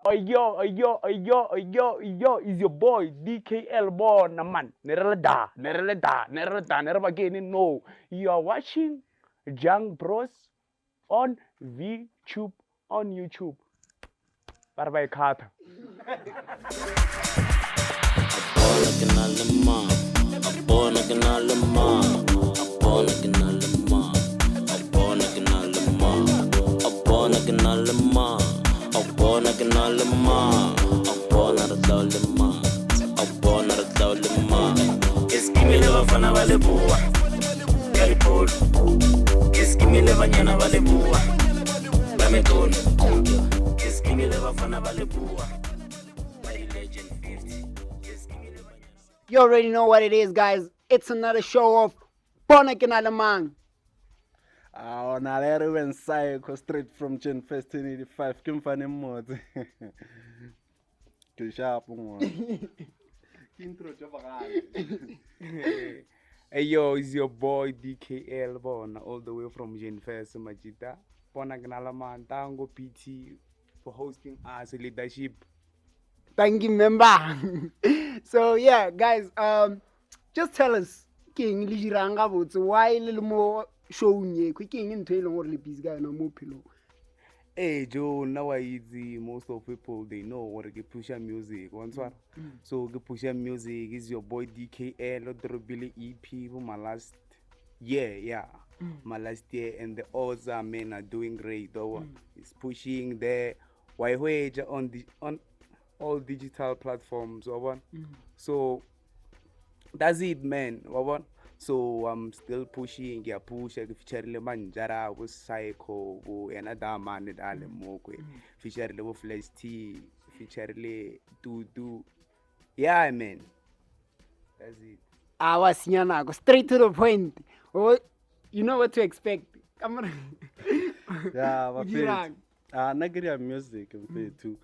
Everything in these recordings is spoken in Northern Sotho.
Yo, yo, yo, yo, yo, is your boy DKL Bona man. Ne re le da, ne re le da, ne re le da, ne re ba ke ene no. You are watching Jang Bros on VTube on YouTube. Ba re ba e khatha. Bona ke na le mang a bona ke na le mang a bona ke na le mang a bona ke na le mang a bona ke na le mang a bona ke na le mang a bona re tla le mang a bona re tla le mang ke skimile bafana ba leboa ka dipolo ke skimile banyana ba leboa ba metono ke skimile bafana ba leboa ba di-legend 50 ke skimile banyana You already know what it is, guys. It's another show of Bona ke na le mang. Ah, ona le Ruben Psycho straight from Gen First 1085 ke mfane mmotse. Ke sharp ngwana. Ke intro tša bagale. Hey yo, it's your boy DKL Bona all the way from Jenfes Majita. Bona ke na le mang, Tango PT for hosting us leadership. Thank you, member. So yeah, guys, just tell us ke eng le dirang gabotse, why le le mo showng ye, ke eng ntho e leng gore le busy ka yona mo bophelong? Hey Joe, now I easy. Most of people they know gore ke pusha music. Wa ntshwara? So ke pusha music is your boy DKL o dropile EP for my last year, yeah. My last year, and the odds are men are doing great. Though it's pushing there. Why wage on the on all digital platforms, wa bona? So that's it, man. Wa bona? So I'm still pushing, ke a pusha, ke featurile Manjara, bo Psycho, bo yena Damane dale mokwe, featurile bo Flash T, featurile Tutu. Yeah, man. That's it. A wa senya nako, straight to the point. Oh, you know what to expect. Ka mora- Ya, O ba dirang? Ah, nna ke dira music mfethu.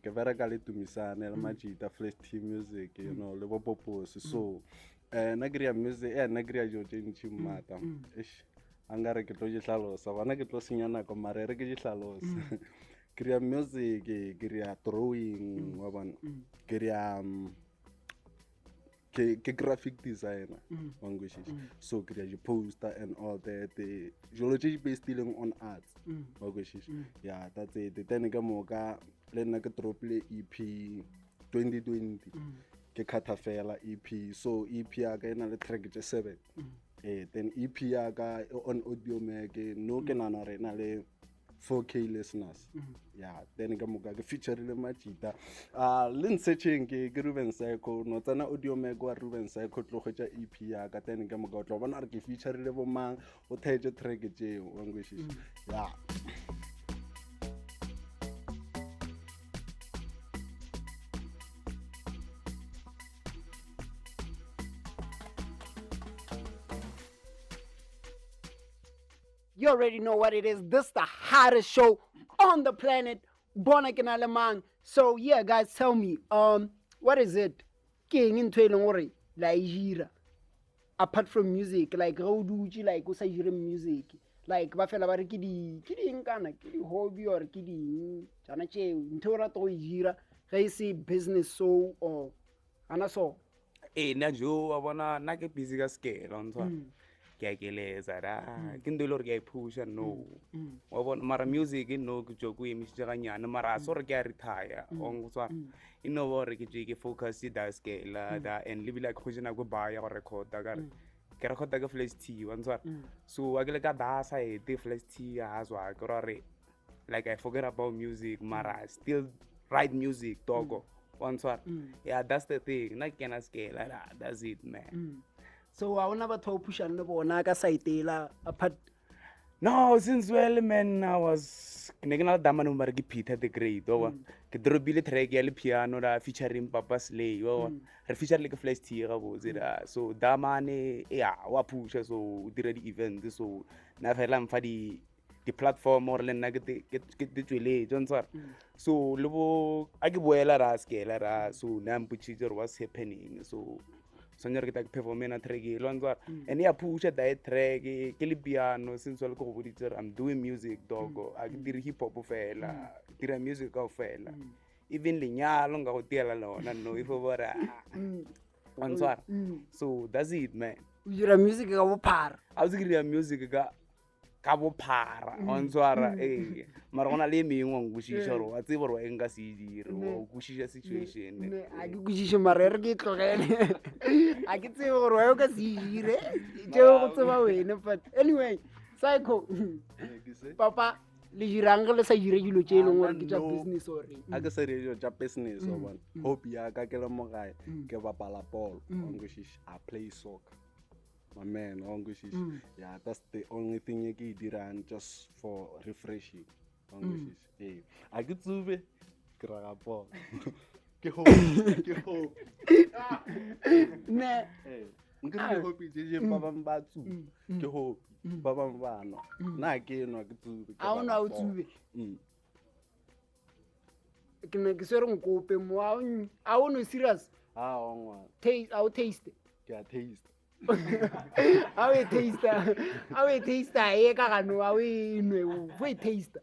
Ke bereka le Tumisane le Majita Flash T Music, you know, le bo Poposi. So, nna ke dira music, nna ke dira dilo tše ntši mmata. Eish, a nkare ke tlo di hlalosa, gona ke tlo senya nako mara e re ke di hlalose. Ke dira music, ke dira drawing, wa bona. Ke dira ke graphic designer, wa nkwešiša. So ke dira di-poster and all that, jalo tše di based-ileng on arts, wa kwešiša. Yeah, that's it. Then ka moka le nna ke dropile EP 2020, ke kgatha fela EP. So EP ya ka e na le track tše 7. Then EP ya ka e on Audiomack, no ke nahana gore e na le 4K listeners. Yeah, then ka moka ke featurile Majita. Ah, le nsetšheng ke Ruben Psycho, no tsena Audiomack wa Ruben Psycho tlo hwetša EP ya ka, then ka moka o tlo bona gore ke featurile bo mang, o theetše track tšeo, wa nkwešiša. Yeah. You already know what it is. This is the hottest show on the planet. Bona ke na le mang. So yeah, guys, tell me, what is it? Ke eng ntho e leng gore la e dira apart from music? Like ge o dutše, like o sa dire music, like ba fela ba re ke di, ke di eng kana, ke di hobby or ke di eng tsona tšeo, ntho e o rata go e dira ge e se business so or gana so. Ee, nna jo wa bona nna ke busy ka sekelo, wa ntshwara. Ke a keletsa da, ke ntho e le gore ke a e pusha no. Wa bona, mara music no ke tswa ko emišitše ganyane, mara a se gore ke a retire, wa ntshwara. E no ba gore ke tswe ke focus da sekela da, and le bile a ke kgwetše nako e baya go recorda ka re ke recorda ke Flash T, wa ntshwara. So a ke le ka da side Flash T a tswa ke ra gore like I forget about music, mara I still write music, doggo. Wa ntshwara. Yeah, that's the thing. Nna ke kena sekela, that's it, man. So ha ona batho ba o pushang le bona ka side ela apart? No, since well, man, I was ke ne ke na le damane mo ba re ke Peter the Great, wa bona. Ke dropile track ya le piano la featuring Papa Slay, wa bona. Re feature le ke Flash T gabotse da. So damane, yeah, wa pusha, so o dira di-event, so na fela mfa di di-platform gore le nna ke te tsweletse, wa ntshwara. So le bo a ke boela ra sekela ra, so ne a mpotsitse gore what's happening, so tshwanetse gore ke tla ke performe ena track e, wa ntshwara. And ya pusha that track ke le piano, since le ke go boditse gore I'm doing music, dog, a ke dire hip hop fela, ke dira music kaofela. Even lenyalo nka go tiela lona no if o bora wa ntshwara. So that's it man. O dira music ka bophara. A o se ke dira music ka ka bophara wa ntshwara ee mara go na le e mengwe wa nkwešiša gore wa tseba gore wa eng ka se e dire wa o kwešiša situation Ne, a ke kwešiše mara e re ke e tlogele a ke tsebe gore wa o ka se e dire tšeo go tseba wene but anyway psycho papa le dirang ge le sa dire dilo tše e leng gore ke tša business or a ke sa dire dilo tša business wa bona hope ya ka ke le mo gae ke bapala ball wa nkwešiša i play soccer my man wa nkwešiša yeah that's the only thing e ke e dirang just for refreshing wa nkwešiša ee a ke tsube ke raga ball ke hope ke hope ne ee nke re hope tše tše ba bangwe ba tsuba ke hope ba bangwe ba nwa nna ke nwa ke tsube a o nwa o tsube ke ne ke swere nkope mo a o no serious a o ngwana a o taste ke a taste a o e taste a o e taste e ka gano a o e nwe o e taste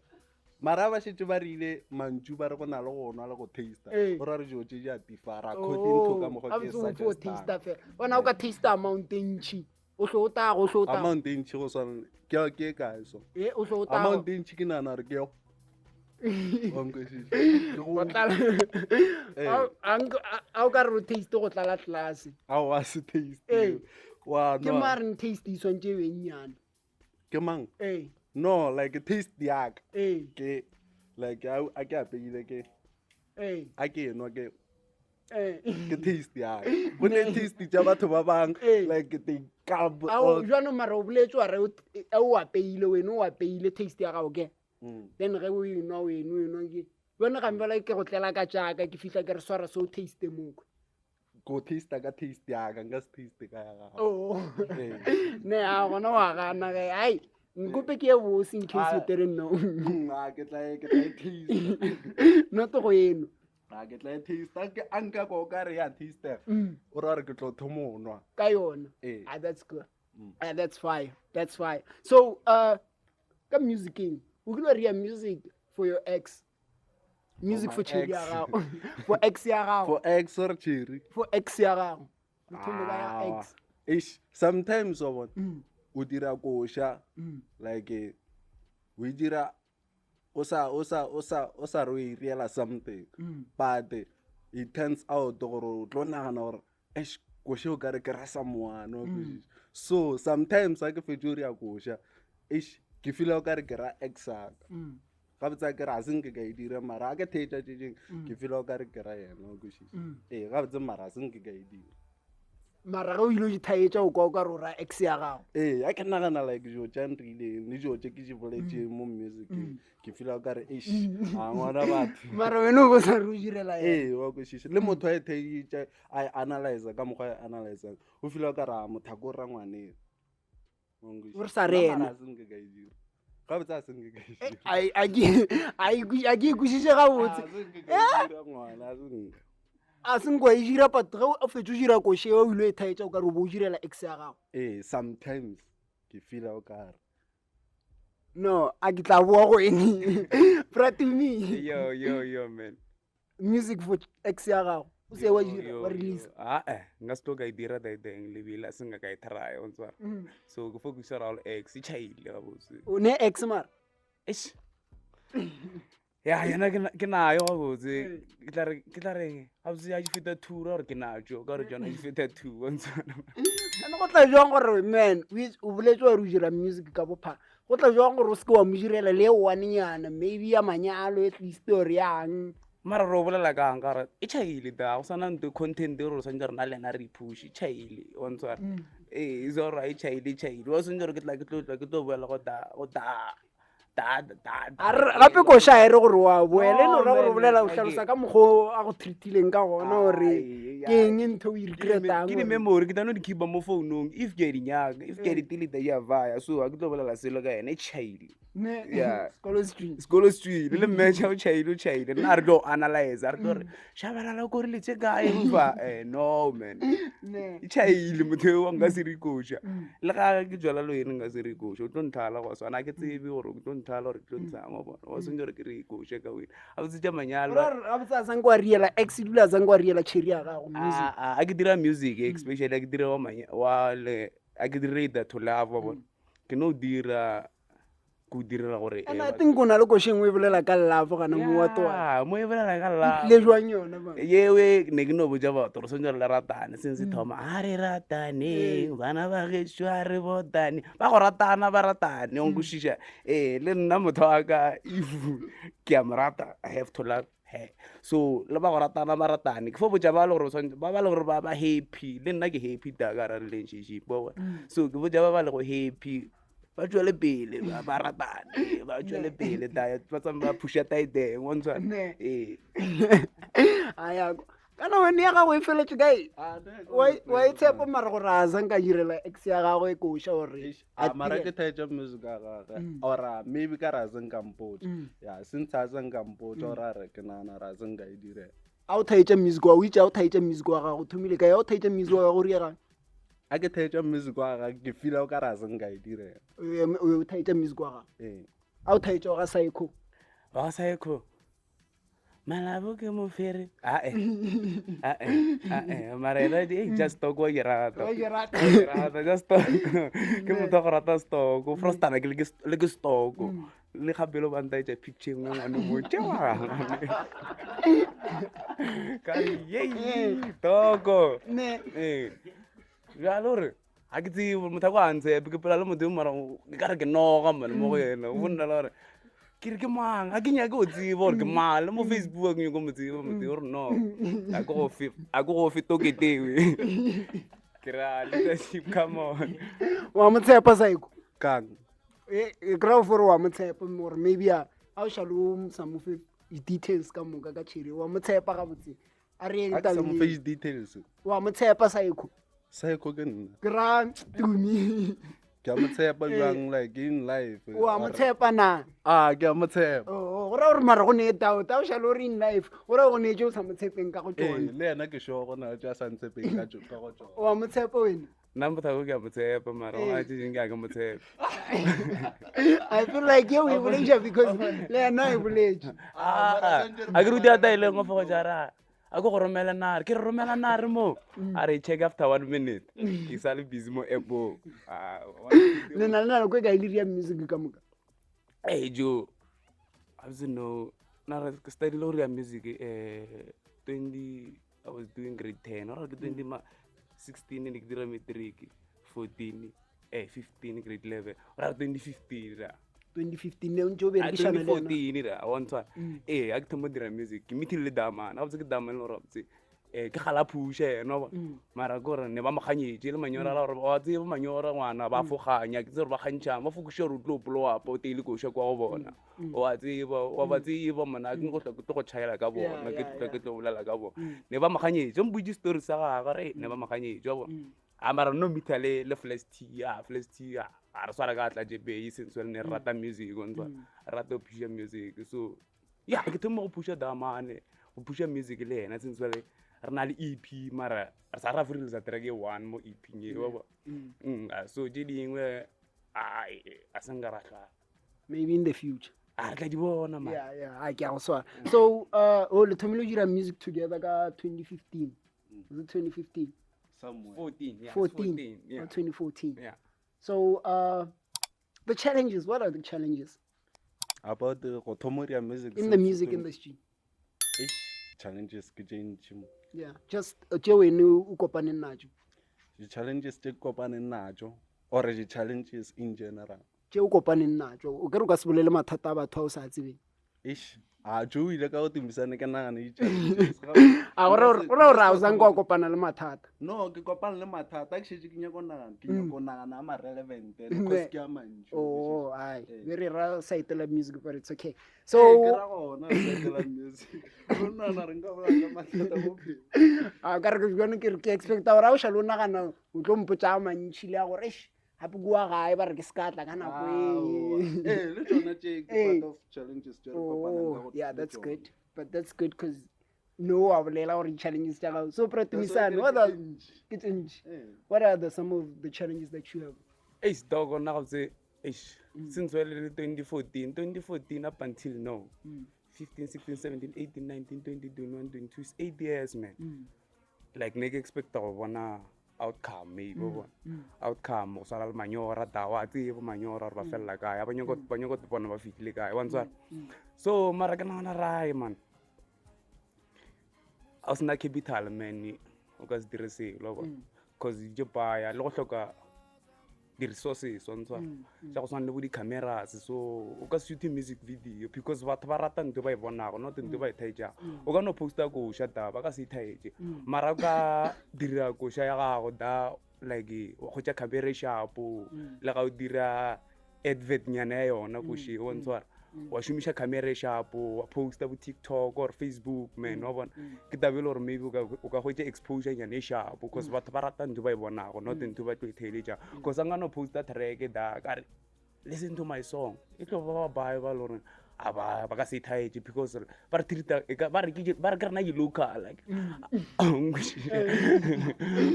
mara ba šetše ba rile mantšu ba re go na le go nwa le go taster go ra re dilo tše di a tifara according to ka mokgwa ke suggestang fela bona o ka taster amount e ntšhi o hlo o tago o hlo o tago amount e ntšhi go swana ke ke kae so e o hlo o tago amount e ntšhi ke nana re ke yo go tlala a o ka re o taste go tlala tlase a wa se taste wa ke mareng taste e swantse e bennyane ke mang ee no like taste yaka ee ke like a ke apeile ke ee a ke enwa ke ee ke taste yaka go ne taste tša batho ba bang Ee. like they come ao jwanong mara o boletse wa re o apeile wena o apeile taste ya gago ke then ge o enwa o enwa o enwa ke jone gampe fela ke go tlela ka jaaka ke fitlha ke re swara se o taste mokwe ko taste ka taste yaka nka se taste ka ya gago oh. ne a gona wa gana ge ai nkope ke e bose in case you didn't know mm, ke tla e, ke tla e taste not go eno a ke tla e taste ke a nka ko ka re ya taste mm. o ra re ke tlo thomo nwa ka yona ee ah, that's good mm. ah, that's fine that's fine so uh ka musicing o kile wa ria music for your ex music for cherry ya gago for ex ya gago for ex or cherry for ex ya gago mthombo ka ya ex eish sometimes wa bona mm. o dira koša mm. like eh, o e dira o sa o sa o sa o sa re o e riela something mm. but eh, it turns out gore o tlo nagana gore eish koša o kare ke ra someone wa kwešiša so sometimes a ke fetše o ria koša eish ke feela o kare ke ra ex aka gabotse a ke re a se nke ka e dira mara a ke theetša tše dingwe mm. ke fela o ka re ke ra yena o kwešiša mm. ee gabotse mara a se nke ka e dira mara ge o ile o dithaetša o kwa o ka re o ra ex ya gago ee a ke nagana like dilo tša nrileng le dilo tše ke di boletseng mo musiceng ke fela o ka re eish a ngwana batho mara wena o bo sa re o direla ena ee wa kwešiša le motho a e theetša a e analyza ka mokgwa a e analyzang o fela o ka re a motho a ko ra ngwaneng O re sa re ena. gabotse a senke ka Eh, a a ke ikwešiše gabotse ngwana a senka a se nko e dira but ge o fetše o dira koše o ile e thaetša o ka re o bo o direla ex ya gago ee sometimes ke feela o kare no a ke tla boa go ene bratumi yo yo yo man music for ex ya gago o se wa dira wa release ae nka se tlo ka e dira daiteng lebile a se nka ka e try o ntswara mm. so ke focus ra all ex e chaile gabotse o ne ex mara eish ya yena ke nayo gabotse ke tla re ke tla reng gabotse ya di feta two ra gore ke natso ka gore tsona di feta two wa ntswana ane go tla jwang gore man o boletse wa re o dira music ka bophara go tla jwang gore o seke wa mo direla le onenyana maybe ya manyalo at least or yang mara re o bolela kang ka gore e chaile da go sana nto content e re o tshwanetse rena le ena re ipush e chaile wa ntshwara mm. ee e se gore e chaile e chaile wa tshwanetse gore ke tla ke tlo tla ke tlo boela go da go da da da A re- gape koša e re gore wa boela e no ra gore o bolela o hlalosa ka mokgwa o a go treatileng ka gona gore ke eng ntho o e regretang ke di-memory ke tano di keepa mo founong if ke a di nyaka if ke a di delete di a vaya so ga ke tlo bolela selo ka ena e chaile. Yeah. Sekolo street. Sekolo street le mmetšha o tšhaile o tšhaile nna a re tlo analyze a re tlo re shabalala o korile tše kae fa eh no man Ne. e tšhaile motho eo nka se re koša le ga ke jwala le wene nka se re koša o tlo nthala go swana ke tsebe gore o tlo nthala gore ke tlo ntshang wa bona wa swantse gore ke re koše ka wene a botse tša manyalo Ora re gabotse a sanke wa riela ex dula a sanke wa riela cherry ya gago music. A ke dira music especially a ke dira wa manya wa le a ke dire either to love wa bona ke no dira ko direla gore And I think o na le koša e nngwe e bolela ka love gana mo wa toa. Yeah, mo e bolela ka love Le jwang yona ba? yewe ne ke no botša batho gore swantse re le ratane seng se thoma a re rataneng bana ba gešo a re botane ba go ratana ba ratane o nkwešiša ee le nna motho wa ka if ke a mo rata i have to love her so le ba go ratana ba ratane ke fo botša ba le gore tshwanetse ba ba le gore ba ba happy le nna ke happy ta ka ra relationship wa bona so ke botša ba ba lego happy ba tswele pele ba ba ratane ba tswele pele ta ba tsamaye ba phusha taeteng wa ntshwana Ne. ee Aya. Kana wene ya gago e feletse kae? Wa wa e tshepa mara gore a sanka direla ex ya gagwe koša gore a mara ke thaetša music ya gage ora maybe ka re a se nka mpotša ya since a se nka mpotša ora a re ke nagana re a se nka e direla a o thaetša music wa o itše a o thaetša music wa gago o thomile kae a o thaetša music wa gago o riegang a ke thaetša music wa gage ke feela o ka re a se nka e direla o thaetša music wa gago ee a o thaetša wa ga psycho wa psycho malabo ke mofere ae ae ae mara ena e just talk wa ke rata Wa ke rata. Wa ke rata just talk ke motho wa go rata stock frostana ke le ke stock le gape le bantaetša picture engwe ngwane mo tšewa ka re yei toko ne ee bjale gore ga ke tsebe motho a ko a ntshepe ke phela le motho yo mara ke ka re ke noga mane mo go ena o bonna le gore ke re ke mang ga ke nyake go tseba gore ke mang le mo facebook a ke nyako mo tseba motho gore no a ke go fe a ke go fe toketewe ke ra leadership come on wa mo tshepa psycho kang e e kry-a fore wa mo tshepa gore maybe a a o šale o sa mo fe di-details ka moka ka cherry wa mo tshepa gabotse a re eng a ke sa mo tabeng fe eo? di-details wa mo tshepa psycho psycho ke nna ke ra tumi ke a mo tshepa jwang like in life wa mo tshepa na a ke a mo tshepa Oh, go ra gore mara go ne doubt a o šale o re in life go ra go ne tse o sa mo tshepeng ka go ee tsone le yena ke sure go na le tse a sa ntshepeng ka ka go tsona wa mo tshepa wena nna motho ako ke a mo tshepa mara wa tse dingwe ke a ke mo tshepa i feel like eo e boletša because le yena e boletše Ah, a ke rute ata e leng go jara a ke go romela nare ke re romela nare mo a re check after one minute ke sa le busy mo appong Ah, le na le nako e ka e le ria music ka moka hey jo abse no nare ke study le go ria music eh 20 i was doing grade 10 ora ke 20 ma 16 ne ke dira matric 14 eh 15 grade 11 ora 2015 ra 2015 ne o ntse o Ah, berekišana le yena 2014 ra wa ntshwana ee a ke thoma dira music ke meeting le damane gabotse ke damane le gore gabotse um ke gala phusha ena wa bona. mara ke gore ne ba mo ganyetse le manyora la gore wa tseba manyora ngwana ba foganya ke tse gore ba gantšhang ba fokoša gore o tlo blow up o teile koša kwa go bona wa tseba wa ba tseba mona ke go tla ke tlo go tšhaela ka bona ke tlo ke tlo bolela ka bona ne ba mo ganyetse mpotse story sa gagwe re ne ba mo ganyetse wa bona a mara no meter le le flash t a flash t a a re swara ka tla jebei since well ne re rata music o ntse re rata go pusha music so ya ke thoma go pusha damane go pusha music le yena since well re na le ep mara re sa ra release track e one mo ep e wa bona ah, so tše dingwe ai a se nka ra hlwa maybe in the future a re tla di bona man yeah yeah a ke a go swara so uh oh le thomile go dira music together ka 2015 was it 2015 somewhere 14 yeah 14 14 yeah or 2014 yeah so uh the challenges what are the challenges about the go thoma go dira music in the since music 20 industry Eish, challenges ke tše ntši mo yeah just uh, tše wene o kopaneng natšo di-challenges tše ke kopaneng natšo or di-challenges in general tše o kopaneng natšo o kere o ka se bolele mathata a batho a o sa tsebeng eish a jo o ile ka go tumisane ke nagane di-challenges a gore gore gore a o sanke wa kopana le mathata no ke kopane le mathata ke šetse ke nyako nagana ke nyako nagana a ma-relevant and cause ke a mantši oh ai Eh. be re ra site la music but it's okay so so ke ra gona re etela music go nana re nka bolela ka mathata bophelo a ka re ke jone ke re ke expecta gore a o šale o nagana o tlo mpotsa a mantšhi le a gore eish. Gape kua gae ba re ke se ka tla ka nako e. Ee, le tšona tše ke Ee. part of challenges tše re kopanang ka Oh, go- yeah, le that's tšona. good. But that's good because no wa bolela gore di-challenges tša gago. So That's why ke Pratumisane, re what ke are tše ntši. ke tše ntši. Ee. What are the some of the challenges that you have? Eish dog nna gabotse eish since well le 2014 2014 up until now 15 16 17 18 19 20 21 22 it's 8 years man like ne ke expecta go bona outcome maybe o bona outcome go swana le manyora da wa tsebo manyora gore ba felela kae ba nyako ba nyako te bona ba fihlile kae wa ntshwara so mara ke nagana rae man a o sena capital man o ka se dire selo wa bona cause di baya le go hloka di-resources wa ntshwara tša go swana le bo di-cameras so o ka se shoot music video because batho ba rata ntho ba e bonago not ntho ba e thaetšago o ka no posta koša da ba ka se e thaetše mara o ka dira koša ya gago da like wa kgotša camera e shapo le ga o dira advert nyana ya yona košeng wa ntshwara wa šomiša camera e shapo wa posta bo tiktok or facebook man wa bona ke taba e le gore maybe o ka- o ka hwetša exposure nyana e shapo because batho ba rata ntho ba e bonago not ntho ba tlo e theeletšago because a nka no posta track da ka re listen to my song e tlo ba ba bae ba le gore a ba ba ka se ithaetše because ba re treat-a e ka- ba re ke ba re ke rena di-local like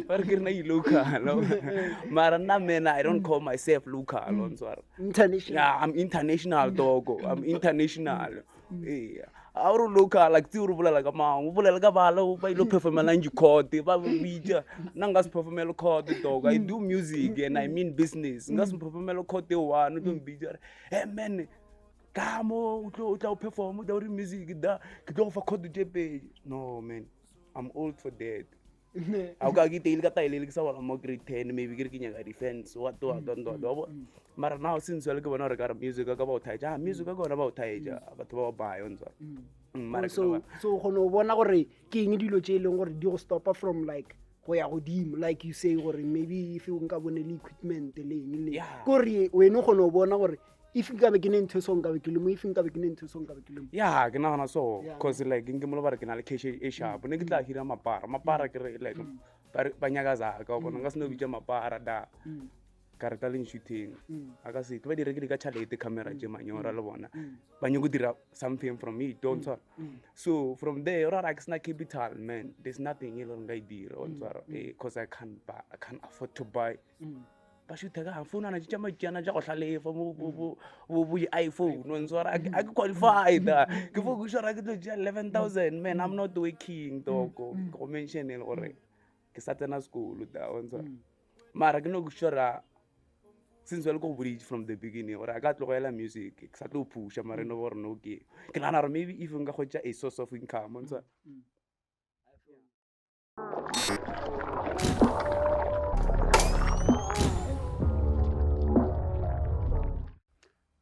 ba re ke rena di-local mara nna man i don't call myself local wa ntshwara International. yeah i'm international dogo i'm international ee a o re local like tse o re bolela ka mang o bolela ka bala ba ile performelang di-court ba bitša nna nka se performele court dog i do music and i mean business nka se performele court e one o tlo mbitša re hey man ka mo o tlo o tla o perform o tla o re music da ke tlo go fa court tše pedi no man i'm old for that a o ka ke teile ka taelele ke sa bala mo grade 10 maybe ke re ke nyaka defense what what what what wa bona mara now since jale ke bona gore ka re music ka ba o thaetša ah music ka gona ba o thaetša batho ba ba bayo ntse mara ke so no ba- so o kgona go bona gore ke eng dilo tše e leng gore di go stoppa from like go ya godimo like you say gore maybe if o nka bone le equipment le eng le Yeah. kore wena o kgona go bona gore if nkabe ke ne ntho e so nkabe ke le mo if nkabe ke ne ntho e so nkabe ke le mo ya ke nagana so Yeah. cause like nke molo ba re ke na le cash e sharp ne ke tla hira mapara mapara ke re like ba re- ba nyaka zaka wa bona nka se no bitša mapara da ka re tla leng shooting a ka se ba di rekile ka tšhalete camera tše manyora le bona ba nyako dira something from it wa ntshwara so from there ora re ke sena capital man there's nothing e le gore nka e dira wa ntshwara eh cause i can't buy i can't afford to buy ba shutha ka founana tša matšana tša go hlalefa bo di-iphone wa ntshwara a ke qualified ah. ke fo ke swara ke tlo tšea 11000 man i'm not working toko ke go mentionele gore ke sa tsena sekolo da wa ntshwara mara ke no ke swara since le ko go boditše from the beginning gore a ka tlogela music ke sa tlo phusha mara e no gore no ke ke nagana gore maybe if nka kgwetša a source of income wa ntshwara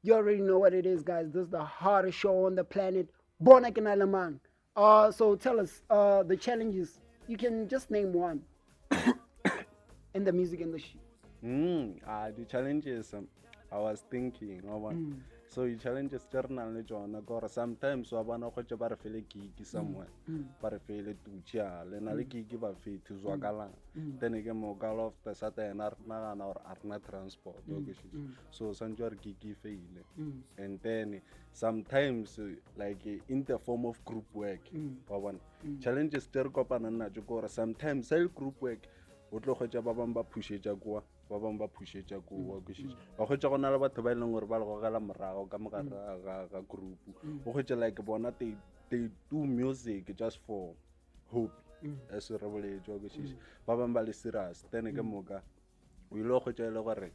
You already know what it is, guys. This is the hardest show on the planet. Bona ke na le mang. So tell us the challenges. You can just name one in the music industry. The challenges, I was thinking, wa bona. So di-challenges tše re nang le tšona ke gore sometimes wa bona go tše ba re fele gig somewhere, ba re fele tutša le na le gig ba fethe zwakalang. Then ke moka all of the sudden a re nagana gore a rena transport, wa kwešiša. So swantse gore gig e faile. And then sometimes like in the form of group work, wa bona. Challenges tše re kopanang natšo ke gore sometimes sa le group work o tlo hwetša ba bangwe ba phušetša kua, ba bangwe ba phušetša kua, wa kwešiša. Wa hwetša go na le batho ba e leng gore ba le gogela morago ka mogare ga group. O hwetša like bona they do music just for hope, as re boletše, wa kwešiša. Ba bangwe ba le serious, then ke moka o ile go hwetša e le gore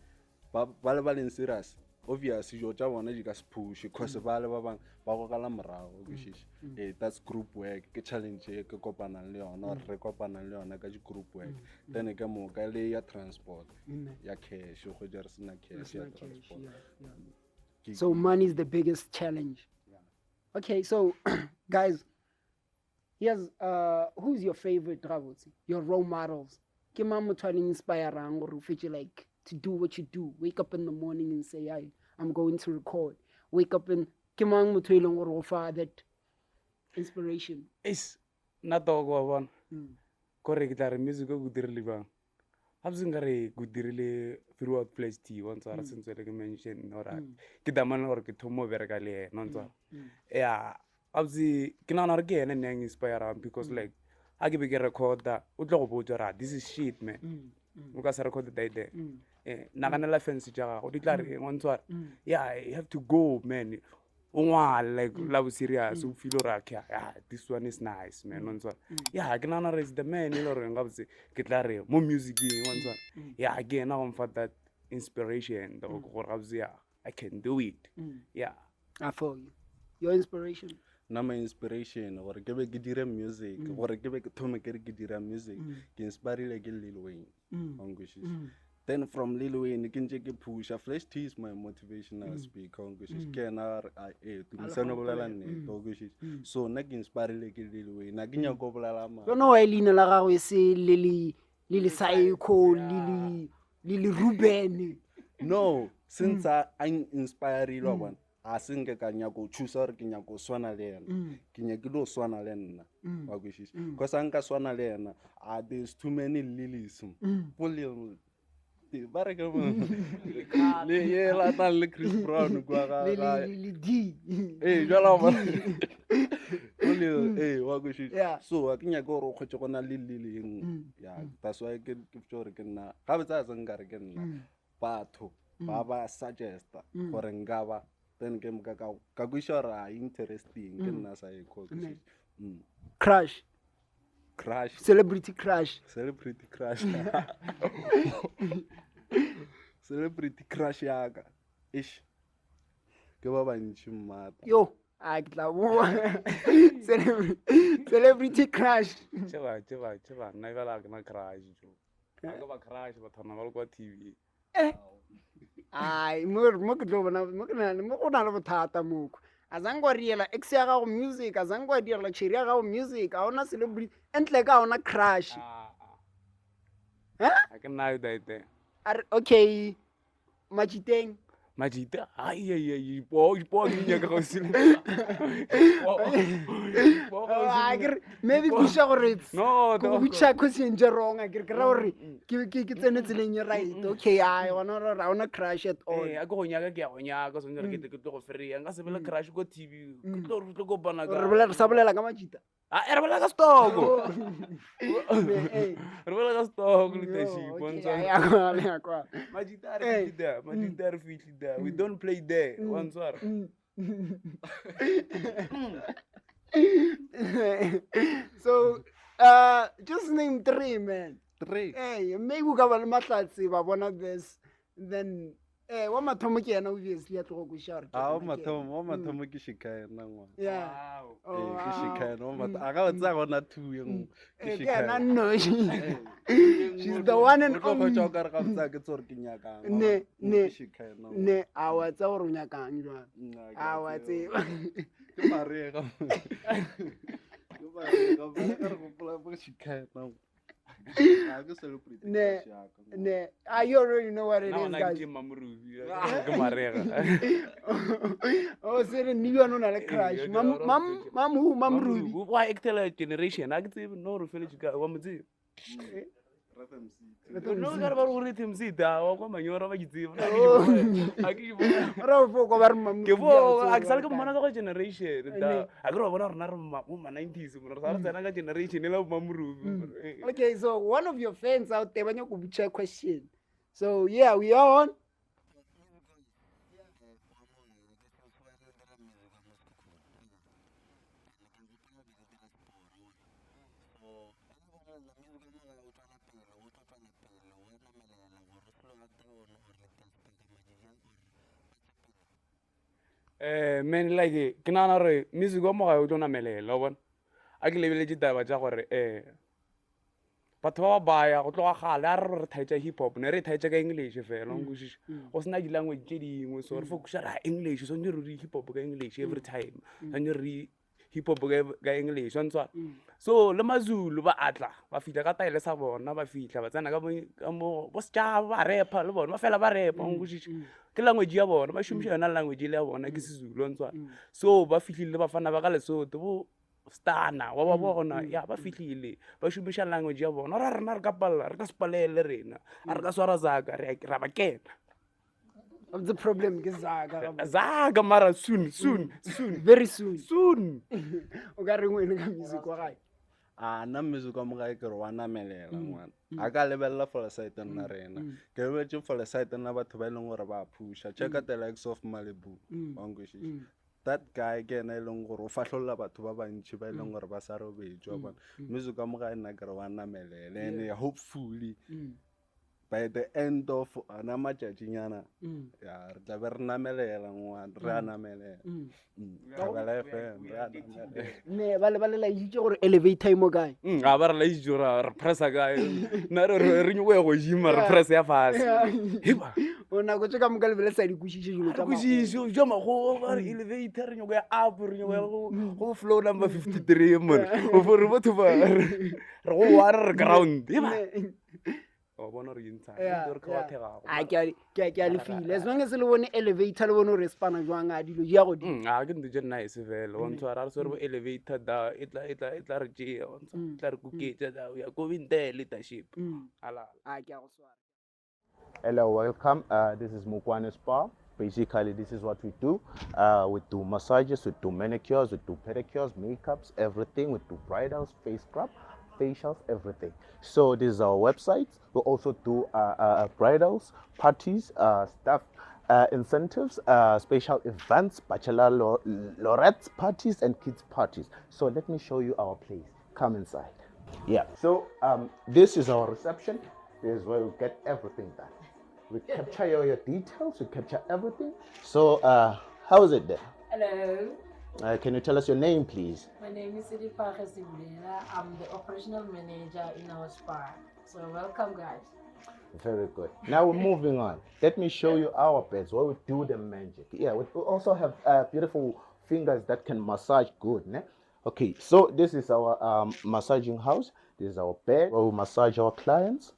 ba le ba leng serious, obvious dijo tša bona di ka se push cause ba le ba bangwe ba gogela morago, wa kwešiša. That's group work, ke challenge e ke kopanang le yona, or re kopanang le yona ka di-group work. Then ke moka le ya transport, ya cash, o hwetša re sena cash ya Sena cash, transport. yeah. So money is the biggest challenge. Okay, so guys, here's who's your favorite Rabotse? Your role models? Ke mang motho a leng inspirang gore o fetse like to do what you do? Wake up in the morning and say, hey, I'm going to record. Wake up and ke mang motho e leng gore o fa that inspiration? Eish, nna toko wa bona. Kore ke tla re music o ke dirile bjang. Gabotse nkare ke dirile throughout Flash T wa ntshwara since le ke mention gore ke damane gore ke thoma go bereka le yena wa ntshwara. Ya gabotse ke nagana gore ke yena nne a inspirang because like ga ke be ke recorda o tlo go botsa gore ah, this is shit man. O ka se record that there. Naganela fence tša gago di tla re eng wa ntshwara. Yeah, you have to go man. O ngwale like la bo serious o feel gore okay yeah, this one is nice man wa ntshwara. Yeah, ke nagana gore is the man e le gore gabotse ke tla re mo musicing wa ntshwara. Yeah, ke yena go mfa that inspiration dog gore gabotse yeah, I can do it. Yeah. I feel you. Your inspiration. Nna my inspiration gore ke be ke dire music, gore ke be ke thome ke re ke dira music, ke inspirile ke Lil Wayne. Wa nkwešiša? Then from Lil Wayne ke ntse ke pusha. Flash T is my motivational speaker, wa nkwešiša? Ke yena a re, a eh Tumisano o bolela nnete, wa nkwešiša? So nna ke inspirile ke Lil Wayne, a ke nyako go bolela maaka. Yona wa leina la gago e se Lily, Lily Psycho, Lily, Lily Ruben. No, since a inspirile wa bona, a se nke ka nyako go thusa gore ke nyako go swana le yena. Ke nyakile go swana le nna, wa kwešiša? Because a nka swana le yena, ah, there's too many lilies. Bo Lil, ba re ke le ye latang le Chris Brown kwa ga Le, ga le, le, le D. Ee, jwale wa bona. Bo Lil, ee, wa kwešiša? Yeah. So a ke nyake gore o kgwetše go na le lily e nngwe. Yeah, that's why ke ke botša gore ke nna. Gabotse a se nkare ke nna. Batho ba ba suggesta gore nka ba, then ke moka ka ka kwešiša gore a interesting ke nna sa e kwešiša. Crush. Crush. Celebrity crush. Celebrity crush. Celebrity crush ya ka. Eish. Ke ba bantši mmata. Yo, a ke tla boa. Celebrity crush. Tšeba, tšeba, tšeba, nna ebjale ga ke na crush jo. Ga ke ba crush bathwana ba le kwa TV. Ai, mo mo ke tlo bona mo ke na mo go na le bothata moko. A zange wa riela ex ya gago music, a zange wa direla cherry ya gago music, a ona celebrity, entle ka ona crush. Ah, ah. Eh? Ga ke nayo diet. A re okay, Majiteng. Majite, ai ai ai, ipo ipo ke nyaka go se. Ah, ke re maybe ke uša gore it's No, ke go botšiša question tše wrong a ke re ke ra gore ke ke ke tsene tseleng e right. Okay, ai gona gore ga ona crush at all. Eh, a ke go nyaka ke ya go nyaka, swanetše gore ke tle ke tlo go freya. Nka se be le crush ko TV. Ke tlo re tlo kopana ka. Re bolela re sa bolela ka Majita. Ah, re bolela ka stoko. Eh, Re bolela ka stoko yo, leadership. okay, wa ntshwara. ya kwala, ya kwala. Majita a re Eh. fihle there, Majita a re fihle there. We don't play there. Wa ntshwara. So, just name three, man. Three. Hey, maybe o ka ba le mahlatse ba bona this, then eh wa mathomo ke yena obviously a tlogo kwešiša gore ke A wa yena, ke yena. mathomo, wa mathomo ke Shikayena ngwana. Yeah. Wow. Oh, Ee, ke wow. Shikayena wa mathomo. A ga o tsaya gona two ye nngwe. Ke Eh, ke yena Shikayena. nnoši. Ee, She's the one and o tlo hwetša only. o kare ga botse ga ke tsebe gore ke nyakang. Wa Ne, bona? ne, Ke Shikayena ngwana. Ne, a wa tseba gore o nyakang jwang. Nna, ke A a wa tseba. tseba. Ke marega. Ke marega. Mara ka re gopola bo Shikayena. Ah, ke celebrity Ne, crush ya ka, ngwana. Ne, ah, you already know what it Nna is, gona ke guys. tše Mamorubi, ke marega. Oh, se re nne yone o na le crush. Eh, Mam, ke- mam, mam who? Mam Ruby. Mamorubi. Wa actela generation, a ke tsebe no re feletše ka wa mo tseba. Rhythm City. Rhythm No ka re ba re gore Rhythm City, ah, wa kwa Manyora ba ke tsebe. Oh. A ke di bone. Ora o fo kwa ba re Mam Ke Ruby bo a a ke sale ke tseba mmona ka go generation. Ne. Da. A ke re wa bona rona re mo ma 90s mo re sa re tsena ka generation e la bo Mamorubi. Eh, Okay, so one of your fans out there ba nyaka go botša question. So yeah, we are on. Man, like ke nagana gore music wa mo gae o tlo namelela, wa bona. A ke lebeletše taba tša gore batho ba ba baya go tloga kgale a re re thaetša hip hop, ne re thaetša ka English fela, wa nkwešiša. Go sena di-language tše dingwe, so re focusa ra English, swantše re re hip hop ka English every time, swantše re hip hop ka English, wa ntshwara. So le Mazulu ba atla, ba fihla ka taele sa bona, ba fihla ba tsena ka mo bo setšhaba ba repa le bona, ba fela ba repa, wa nkwešiša. Ke language ya bona, ba šomiša yona language ele ya bona ke Sezulu, wa ntshwara. So ba fihlile le bafana ba ka Lesotho, bo Stana wa ba bona ya ba fihlile ba šomiša language ya bona ra rena re ka palela re ka se palele rena a re ka swara zaka re ra ba kena the problem ke zaka zaka mara soon soon soon very soon soon o ka reng wena ka music wa gae a nna music wa mo gae ke re wa namelela ngwana a ka lebelela for side nna rena ke lebeletse for side nna batho ba e leng gore ba phusha check out the likes of Malibu wa nkwešiša that guy ke ena e leng gore o fahlolla batho ba bantši ba e leng gore ba sa robetše wa bona music wa mo gae nna ke re wa namelela and hopefully by the end of ana matšatšinyana ya re tla be re namelela ngwana re a namelela Thobela FM re a namelela ne ba le ba le laeditše gore elevator e mo kae ga ba re laeditše gore re pressa kae nna re re nyako ya godimo re press ya fase heba o nako tse ka moka le be le sa di kwešiše dilo tša kwešiše ja magogo ba re elevator re nyako ya up re nyako ya go flow number 53 mone o fo re batho ba re go one re ground heba wa bona gore intsha re kgawathegago a ke a lefile as long as le bone elevator le bone gore e spana jwang a dilo di ya godimo a ke ntho tse nice fela wa ntshwara re swere bo elevator da e tla e tla e tla re tšea wa ntshwara e tla re kuketša da ya ko binte leadership alala a ke a go swara Hello, welcome. This is Mokwane Spa. Basically, this is what we do. We do massages, we do manicures, we do pedicures, makeups, everything. We do bridals, face scrub, facials, everything. So this is our website. We also do bridals, parties, staff incentives, special events, bachelor laureates parties, and kids parties. So let me show you our place. Come inside. Yeah. So this is our reception. This is where we get everything done. We capture your details, we capture everything. So how is it there? Hello. Can you tell us your name, please? My name is Sediphage Sibulela. I'm the operational manager in our spa. So welcome, guys. Very good. Now we're moving on. Let me show you our beds where we do the magic. Yeah, we also have beautiful fingers that can massage good. Ne? Okay, so this is our massaging house. This is our bed where we massage our clients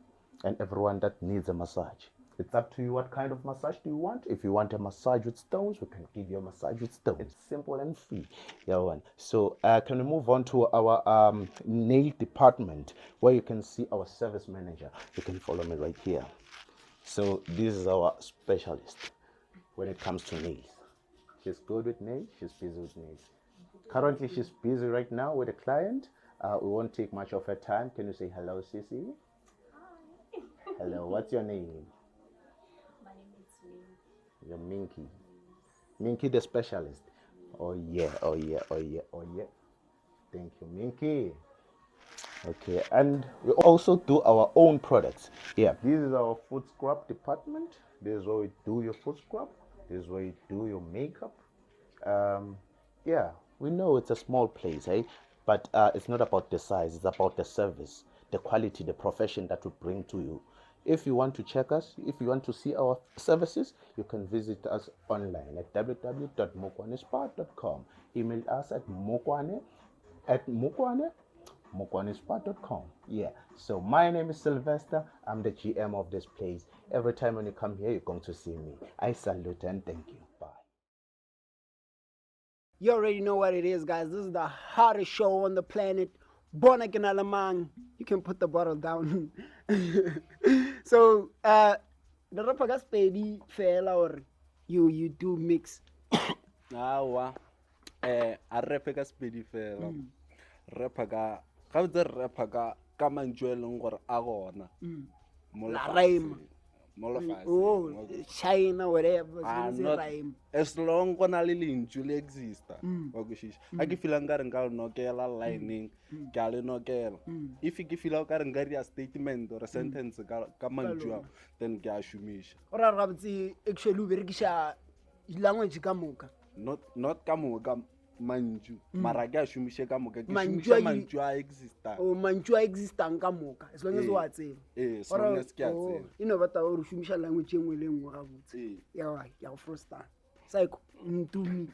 and everyone that needs a massage. It's up to you what kind of massage do you want. If you want a massage with stones, we can give you a massage with stones. It's simple and free. Yeah, one. So can we move on to our nail department where you can see our service manager. You can follow me right here. So this is our specialist when it comes to nails. She's good with nails. She's busy with nails. Currently, she's busy right now with a client. We won't take much of her time. Can you say hello, Sisi? Hi. Hello, what's your name? My name is Minky. You're Minky. Minky the specialist. Oh yeah, oh yeah, oh yeah, oh yeah. Thank you, Minky. Okay, and we also do our own products. Yeah, this is our foot scrub department. This is where we do your foot scrub. This is where you do your makeup. Yeah, we know it's a small place, But it's not about the size, it's about the service, the quality, the profession that we bring to you. If you want to check us, if you want to see our services, you can visit us online at www.mokwanespa.com. Email us at mokwane at mokwane, mokwanespa.com. Yeah. So my name is Sylvester. I'm the GM of this place. Every time when you come here, you're going to see me. I salute and thank you. Bye. You already know what it is, guys. This is the hottest show on the planet. Bona ke na le mang. You can put the bottle down. So, the rapper ka Sepedi fela or you do mix? Awa. A rapper ka Sepedi fela. Rapper ka, ga botse rapper ka mantšu a e leng gore a gona. Mo La lefatsheng. rhyme. Mo lefatsheng. Oh, China, whatever. Se Not rhyme. As long go na le lentšu le exista. Wa kwešiša. A ke feelang ka re nka le nokela lining, ke a le nokela. If ke feela ka re nka dira statement or sentence ka mantšu ao, then ke a šomiša. O ra re gabotse actually o berekiša language ka moka. Not ka moka mantšu, mara ke a šomiše ka moka, ke Mantšu šomiša a mantšu a existang. Oh, mantšu a existang ka moka, as long as o a tseba. Ee, as Ora long as ke a oh, tseba. e no ba taba gore o šomiša language e nngwe le nngwe gabotse. Ya wa, ke a go frostana. Psycho, Ntumi.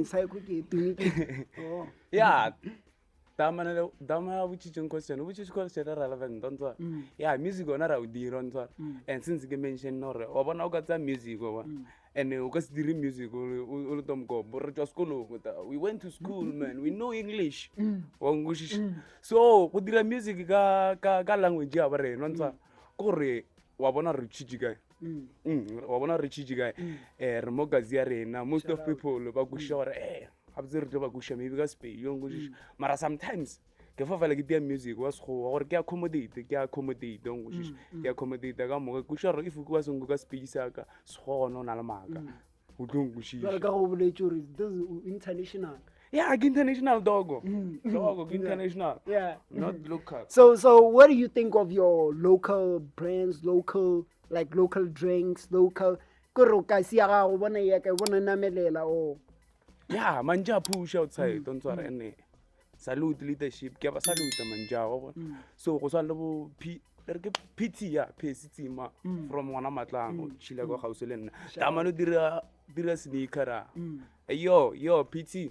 Psycho ke Tumi ke. Oh. Yeah. Dama dama ya botšitšeng question, o botšitše question e relevant, wa ntshwara. Yeah, music ona ra o dira, wa ntshwara. And since ke mention gore wa bona o ka tsaya music, wa bona. And o ka se dire music o le tomkopo. Re tswa sekolong, we went to school, man. We know English. Wa nkwešiša? So go dira music ka ka ka language ya ba rena, wa ntshwara? Ke gore wa bona re tšhitše kae? Wa bona re tšhitše kae? Re mo gazi ya rena. Most of people ba kwešiša gore gabotse re tlo ba kwešiša maybe ka Sepedi, wa nkwešiša? Mara sometimes ke fa fela ke tia music wa Sekgowa gore ke accommodate, ke accommodate, wa nkwešiša? Ke accommodate ka moka. Ke kwešiša gore if ke wa senko ka Sepedi sa ka, Sekgowa gona o na le maaka. O tlo nkwešiša. Jwale ka go boletse gore this is international. Yeah, ke international dogo. Dogo ke international. Yeah. Not local. So what do you think of your local brands, local, like local drinks, local? Ke re o ka sia gago bona ya ka bona namelela o. Yeah, manja a push outside, don't tshwara ene. Salute leadership, ke ba salute manja wa bona. So go swana le bo P, re ke PT ya Percy Tsima from ngwana Matlang, o chila kwa gausi le nna. Tamane o dira sneaker ra. Yo, yo PT.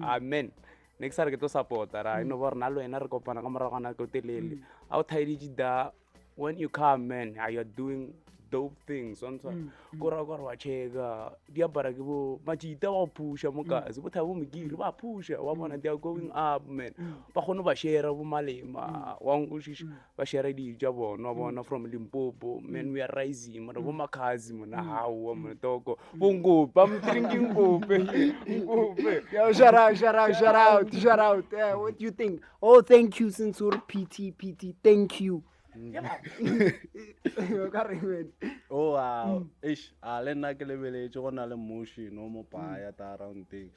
Amen. Ne ke sa re ke tlo support-a ra, e no ba gore na le wena re kopana ka morago ga nako e telele. A o thaeditše da, when you come, man, you are doing dope things, wa ntshwara? Ko ra gore wa checka, di apara ke bo majita ba go pusha mo kasi, bo Thabo Mokiri ba pusha, wa bona, they are going up, man. Ba kgone ba share bo Malema, wa nkwešiša? Ba share dijo tša bona, wa bona, from Limpopo, man, we are rising, mara bo Makhazi mona, haowa, mona, toko. Bo Nkope, I'm drinking Nkope, Nkope. Yo, shout out, shout out, shout out, shout out. Yeah, what do you think? Oh, thank you, since we're PT, PT, thank you. O ka reng wena? Oh, wow. Eish, a le nna ke lebeletše go na le motion o mo paya ta around teng.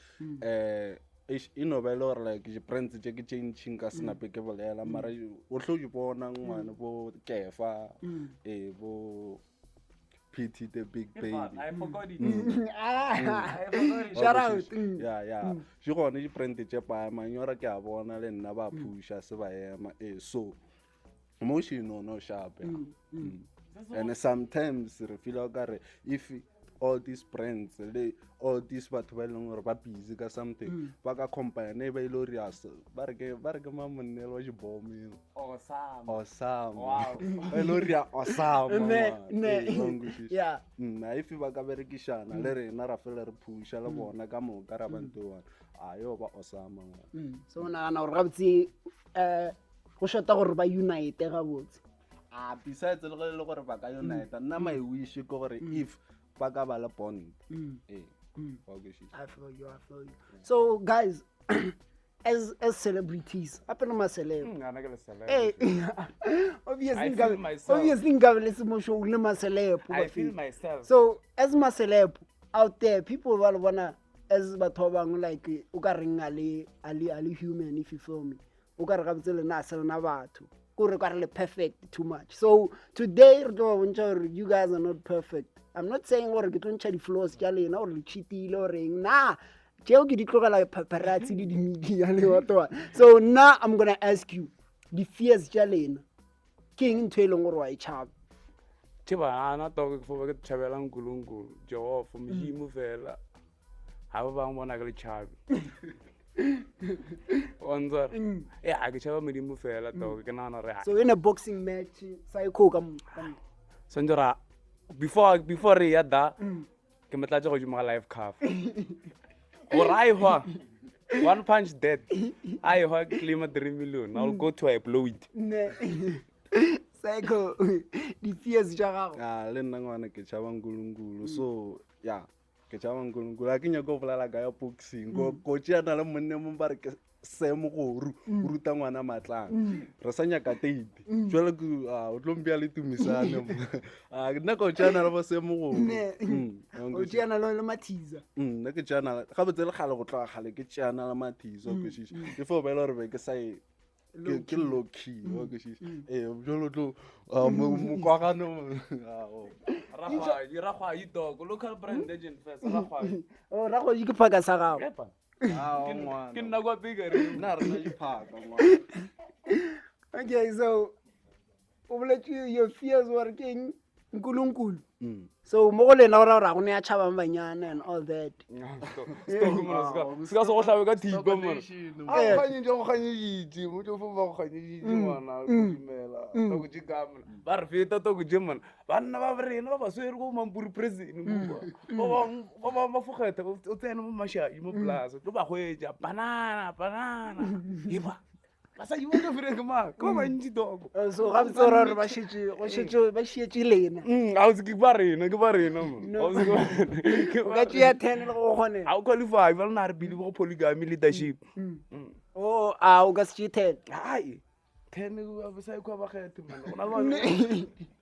Eish, e no ba e le gore like di-brands tše ke tše ntšhi nka se nape ke bolela, mara o tlo di bona ngwane bo Kefa, bo PT the big baby. I forgot it. Ah, I forgot it. Shout out. Yeah, yeah. Di gone di-brand tše paya, manyora ke a bona le nna ba pusha se ba ema. So motion o no sharp, ya. And sometimes re feel o kare if all these brands le all these batho ba e leng gore ba busy ka something, ba ka combine ba ile gore ya ba re ke, ba re ke mang monnelo wa dibomo eo? Osama. Osama. Wow. Ba ile gore ya Osama, Ne, man. ne. Ee, wa nkwešiša. Yeah. Nna if ba ka berekišana le rena ra fela re pusha le bona ka moka ra ba ntho e one, a yo ba Osama, ngwana. So o nagana gore gabotse, go shota gore ba unite gabotse. Ah, besides le ge e le gore ba ka unite, nna my wish ke gore if ba ka ba le bond. Ee, wa kwešiša. I feel you, I feel you. So guys, as celebrities, gape le ma-celeb. Ana ke le celeb. Obviously I nka feel myself. obviously nka be le se mo show le ma-celeb, I ba feel feel. myself. So as ma-celeb out there, people ba le bona as batho ba bangwe like o ka reng a le human, if you feel me. O ka re gabotse lena a se lena batho. Ko re ka re le perfect too much. So today re tlo ba bontšha gore you guys are not perfect. I'm not saying gore ke tlo ntšha di-flaws tša lena gore le cheat-ile or eng. Nah, tšeo ke di tlogela paparazzi le di-media le batho ba. So nna I'm going to ask you di-fears tša lena. Ke eng ntho e leng gore wa e tšhaba? Tšheba, ana toko ke fo ba ke tšhabela Nkulunkulu, Jehova, Modimo fela. Ha ba bangwe bona ke le tšhabe. Wa ntshwara? Yeah, ke tšhaba Modimo fela toko, ke nagana gore, So in a boxing match, psycho ka mo, ka mo. Swantse ra, before re ya da, ke mo tlatse godimo ga life cover. Gore a e hwa, one punch dead. A e hwa, ke claim 3 million. I'll go to I blow it. Ne. Psycho, di-fears tša gago. Ah, le nna ngwana ke tšhaba Nkulunkulu. So, yeah, ke tšhaba Nkulunkulu. Ha ke nyake go bolela ka ya boxing. Ko tšeana le monna mong ba re ke Sam Goru, o ruta ngwana Matlang. Re sa nyaka date. Jwale ke, ah, o tlo mpea le Tumisane mo. Ah, nna ka o tšeana le bo Sam Goru. Ne. Wa O nkwešiša? tšeana le Mathiza. Nna ke tšeana le, gabotse le kgale go tloga kgale ke tšeana le Mathiza, wa kwešiša. Ke fo ba e le gore be ke sa e, ke low key, wa kwešiša. Ee, jwale o tlo, ah, mokwagano, ah, oh. Rakgwadi, Rakgwadi dog, local brand legend first, Rakgwadi. Oh, Rakgwadi ke phaka sa gago. Epa. Ah, Ke ngwana. ke nna kwa pekere. Nna re na diphaka, ngwana. Okay, so o boletse your fears were ke eng? Nkulunkulu. So mo go lena go ra gore ga go ne ya tšhabang banyana and all that. Se ka se go hlabe ka thipa mona. A go kganyetše go kganyeditše mo tlo fo ba go kganyeditše ngwana dumela toko tše ka mona. Ba re feta toko tše mona. Banna ba rena ba ba swere ko Mampuru prison kua. Ba bangwe ba bangwe ba fokgetha o tsene mo Mashadi mo polase tlo ba hwetša banana banana. Eba basadi ba tlo fere ke mang ke ba bantši toko. So gabotse o ra gore ba šetše go šetše ba šietše lena. Ausi ke ba rena ke ba rena mo. No. Ausi ke ba rena. Ke O ba ka tšea 10 le go kgonega. Ga o qualify ba lena re believe go polygamy leadership. Oh, a o ka se tšee 10. Hai. 10 sa ikwa ba kgethe man. Go na le ba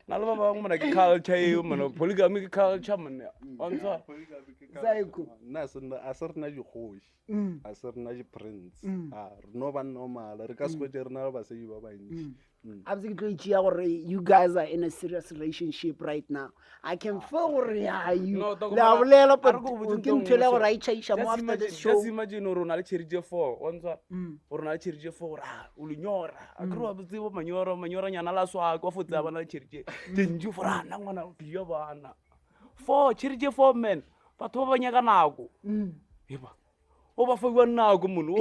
na le ba bangwe mona ke culture eo mona polygamy ke culture mona. Wa ntshwara? Psycho. Nna a se rena dikgoši. A se rena di-prince. A re no ba normal re ka se hwetše re na le basadi ba bantši. Gabotse ke tlo e tšea gore you guys are in a serious relationship right now. I can feel gore ya you No, Toko, le a mara- bolela a but re ke go botse ke ntho e ntho e le nngwe, gore a sure. itšhaiša mo Just after this imagine- show. just imagine gore o na le tšheri tše 4 wa ntshwara gore o na le tšheri tše 4 gore ah, o lenyora a kere wa tsebo manyora manyoranyana la swaka wa fo tsaya ba na le tšheri tše tše ntši for ah, nna ngwana o dio bana 4 tšheri tše 4 man batho ba ba nyaka nako eba o ba fa jwang nako mone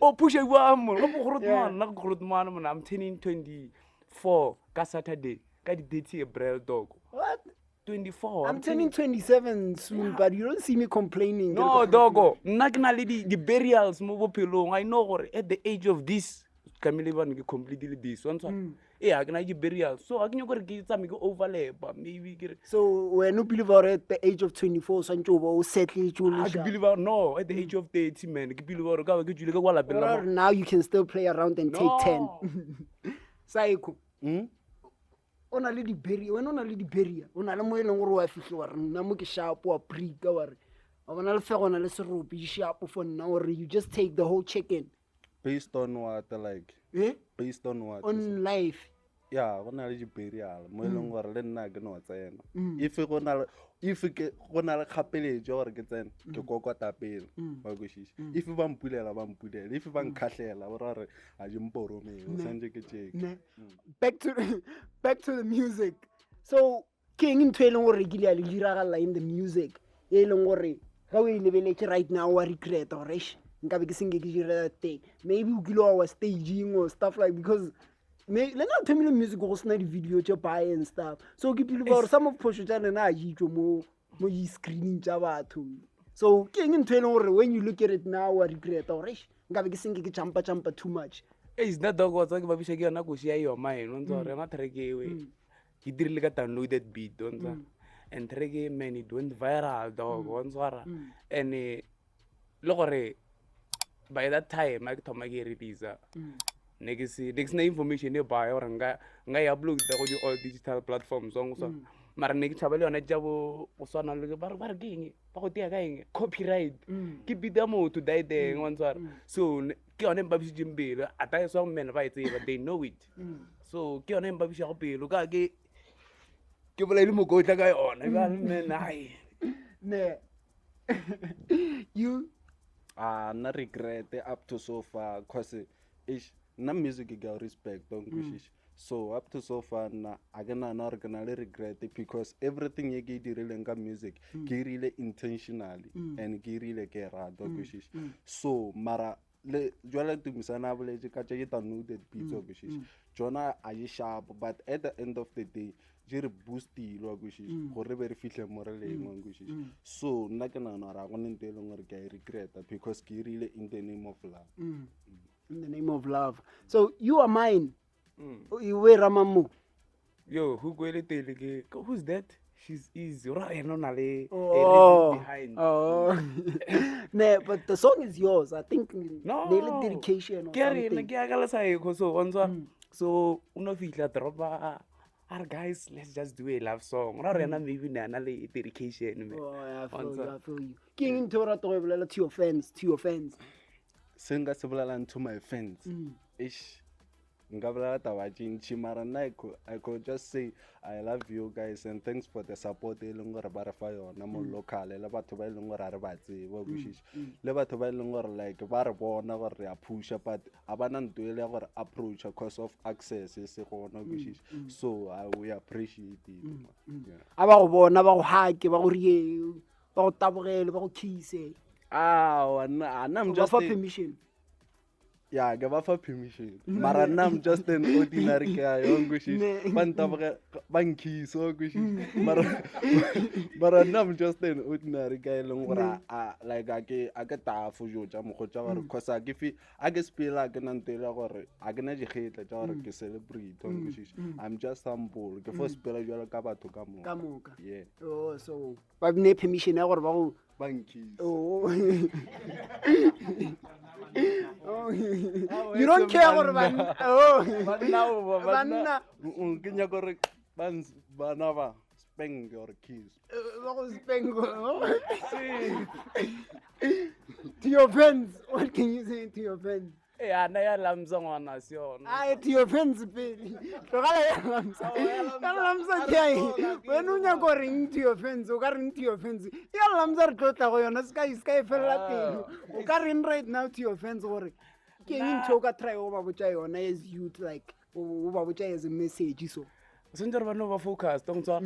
o pusha jwang mone o grootman nna ke grootman mone I'm turning 24 ka Saturday ka di 30 April doko. What? 24. I'm turning 27 soon, but you don't see me complaining. No, doko, nna ke na le di burials mo bophelong. I know gore at the age of this tlamehile bane ke completely this wa ntshwara. Ee, ga ke na le di-burial. So ga ke nyake gore ke tsamaye ke overlapa maybe ke re So wena o believe gore at the age of 24 o swantse o ba o settletse o le Ah, ke sharp? believe no at the age of 30 man ke believe gore ka ba ke tswile ka kwa lapeng la Or now you can still play around and take 10. No. Psycho. O na le di-barrier, wena o na le di-barrier. O na le mo e leng gore wa fihle wa re nna mo ke sharp wa breaka wa re wa bona lefegwana le serope di sharp for nna gore you just take the whole chicken. Based on what like? Eh? Based on what? On life. Ya, go na le di-burial mo e leng gore le nna ke no tsena. If go na le if ke go na le kgapeletšo gore ke tsene, ke kokota pele. Wa kwešiša. If ba mpulela ba mpulela, if ba nkhahlela ba ra gore a di mporomeng, o santse ke tšeke. Ne. Back to back to the music. So ke eng ntho e leng gore e kile ya le diragalla in the music e leng gore ga o e lebeletse right now wa regret gore eish nkabe ke senke ke dira that thing. Maybe o kile wa wa staging or stuff like because le nna o thomile music go sena di-video tše buy and stuff. So ke believe gore some of phošo tša lena a di tšwe mo mo di-screening tša batho. So ke eng ntho e leng gore when you look at it now wa regret gore eish nkabe ke senke ke jumpa jumpa too much. Eish, nna dog wa tseba ke bapiša ke yona koši ya yoma eno ntse gore yona track eo ke dirile ka downloaded beat wa ntshwara. And track e man it went viral dog wa ntshwara. And le gore by that time a ke thoma ke e release ne ke se ne ke sena information e baya gore nka nka e uploada go di all digital platforms wa ntshwara. Mara ne ke tšhaba le yone tša bo go swana le ba re ba re ke eng ba go tea ka eng copyright ke beat ya motho daeteng wa ntshwara. So ke yone e mpapišitšeng pelo a ta e swa man ba e tseba they know it. So ke yone e mpapišago pelo ka ke ke bolaile mokotla ka yona bjale man ai. Ne. You Ah, nna regret up to so far cause ish nna music ke a respect wa nkwešiša. So up to so far nna a ke nagana gore ke na le regret because everything e ke e dirileng ka music ke e rile intentionally and ke e rile ke e rata wa kwešiša. So mara le jwale Tumisana a boletse ka tša ke downloaded beats wa kwešiša. Tšona a di sharp but at the end of the day di re boostile wa kwešiša gore re be re fihle mo re leng wa kwešiša. So nna ke nagana gore ga gona ntho e leng gore ke a e regreta because ke e rile in the name of love. In the name of love. So you are mine. O e ramang mo? Yo, who go le tele ke who's that? She's easy. Ora yena o na le a Oh. reason behind. Oh. Ne, but the song is yours. I think No. ne le dedication or Ke a rena, something. ke ya ka le sa ekho so wa ntshwara. So o no fihla dropa a re guys let's just do a love song. Ora rena maybe ne ana le dedication man. Oh, I feel you, Wa ntshwara. I feel you. Ke eng ntho e o rata go e bolela to your fans, to your fans? Se nka se bolelang to my fans. Eish. Nka bolela taba tše ntši mara nna I could just say I love you guys and thanks for the support e leng gore ba re fa yona mo local le batho ba e leng gore a re ba tsebe wa kwešiša le batho ba e leng gore like ba re bona gore re a phusha but a ba na nto ele ya gore approach cause of access e se gona wa kwešiša so I, we appreciate it man. Yeah. A ba go bona ba go hake ba go rie ba go tabogele ba go kise. Ah, nna I'm Ba just fa a- permission. ya ke ba fa permission mara nna I'm just an ordinary guy wa nkwešiša ba ntaboge ba nkhisa wa nkwešiša mara mara nna I'm just an ordinary guy e leng gore a like a ke a ke tafo jo tša mokgo tša gore cause a ke fe a ke sepela a ke na nto ya gore a ke na dikgetla tša gore ke celebrate wa nkwešiša I'm just humble ke fo sepela jalo ka batho ka Ka moka moka. yeah Oh, so ba ne permission ya gore ba go ba nkhisa Oh. Oh. You don't care gore banna. Oh. Banna ba- Banna. Ke nyaka gore bana ba spank or kiss. Ba go spank. To your fans, what can you say to your fans? Ee, a nna ya lamsa ngwana se yona. Ai, to your fans pele. Tlogela ya lamsa. Ya lamsa ke ya eng? Wena o nyaka go reng to your fans? O ka reng to your fans? Ya lamsa re tlo tla go yona se ka se ka e felela pelo. O ka reng right now to your fans gore ke eng ntho o ka try go ba botša yona as youth like o ba botša as a message so. Sentse gore ba no ba focused, o ntshwara.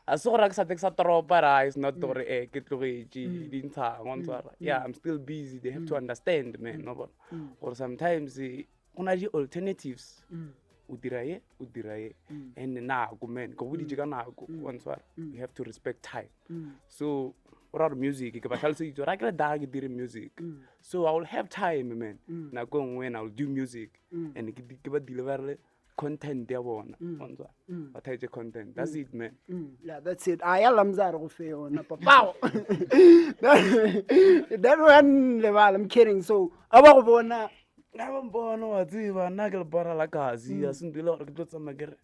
A se gore a ke sa tle ke sa toropa ra it's not gore eh ke tlogetše di ntshang wa ntshwara. Yeah, I'm still busy. They have to understand man, wa bona. Gore sometimes go na le di-alternatives. O dira ye, o dira ye. And nako man, ke go boditše ka nako wa ntshwara. You have to respect time. So o ra gore music ke ba tlhaloseditse gore a ke le da ke dire music. So I will have time man. Nako e nngwe and I will do music. And ke ba deliver content ya bona wa ntshwara. Ba thaetse content. That's it man. Yeah, that's it. A ya lamza re go fe yona papao. That one lebala, I'm kidding. So, a ba go bona Ga ba mpona wa tseba nna ke lepara la kasi a se ntho e le gore ke tlo tsamaya ke re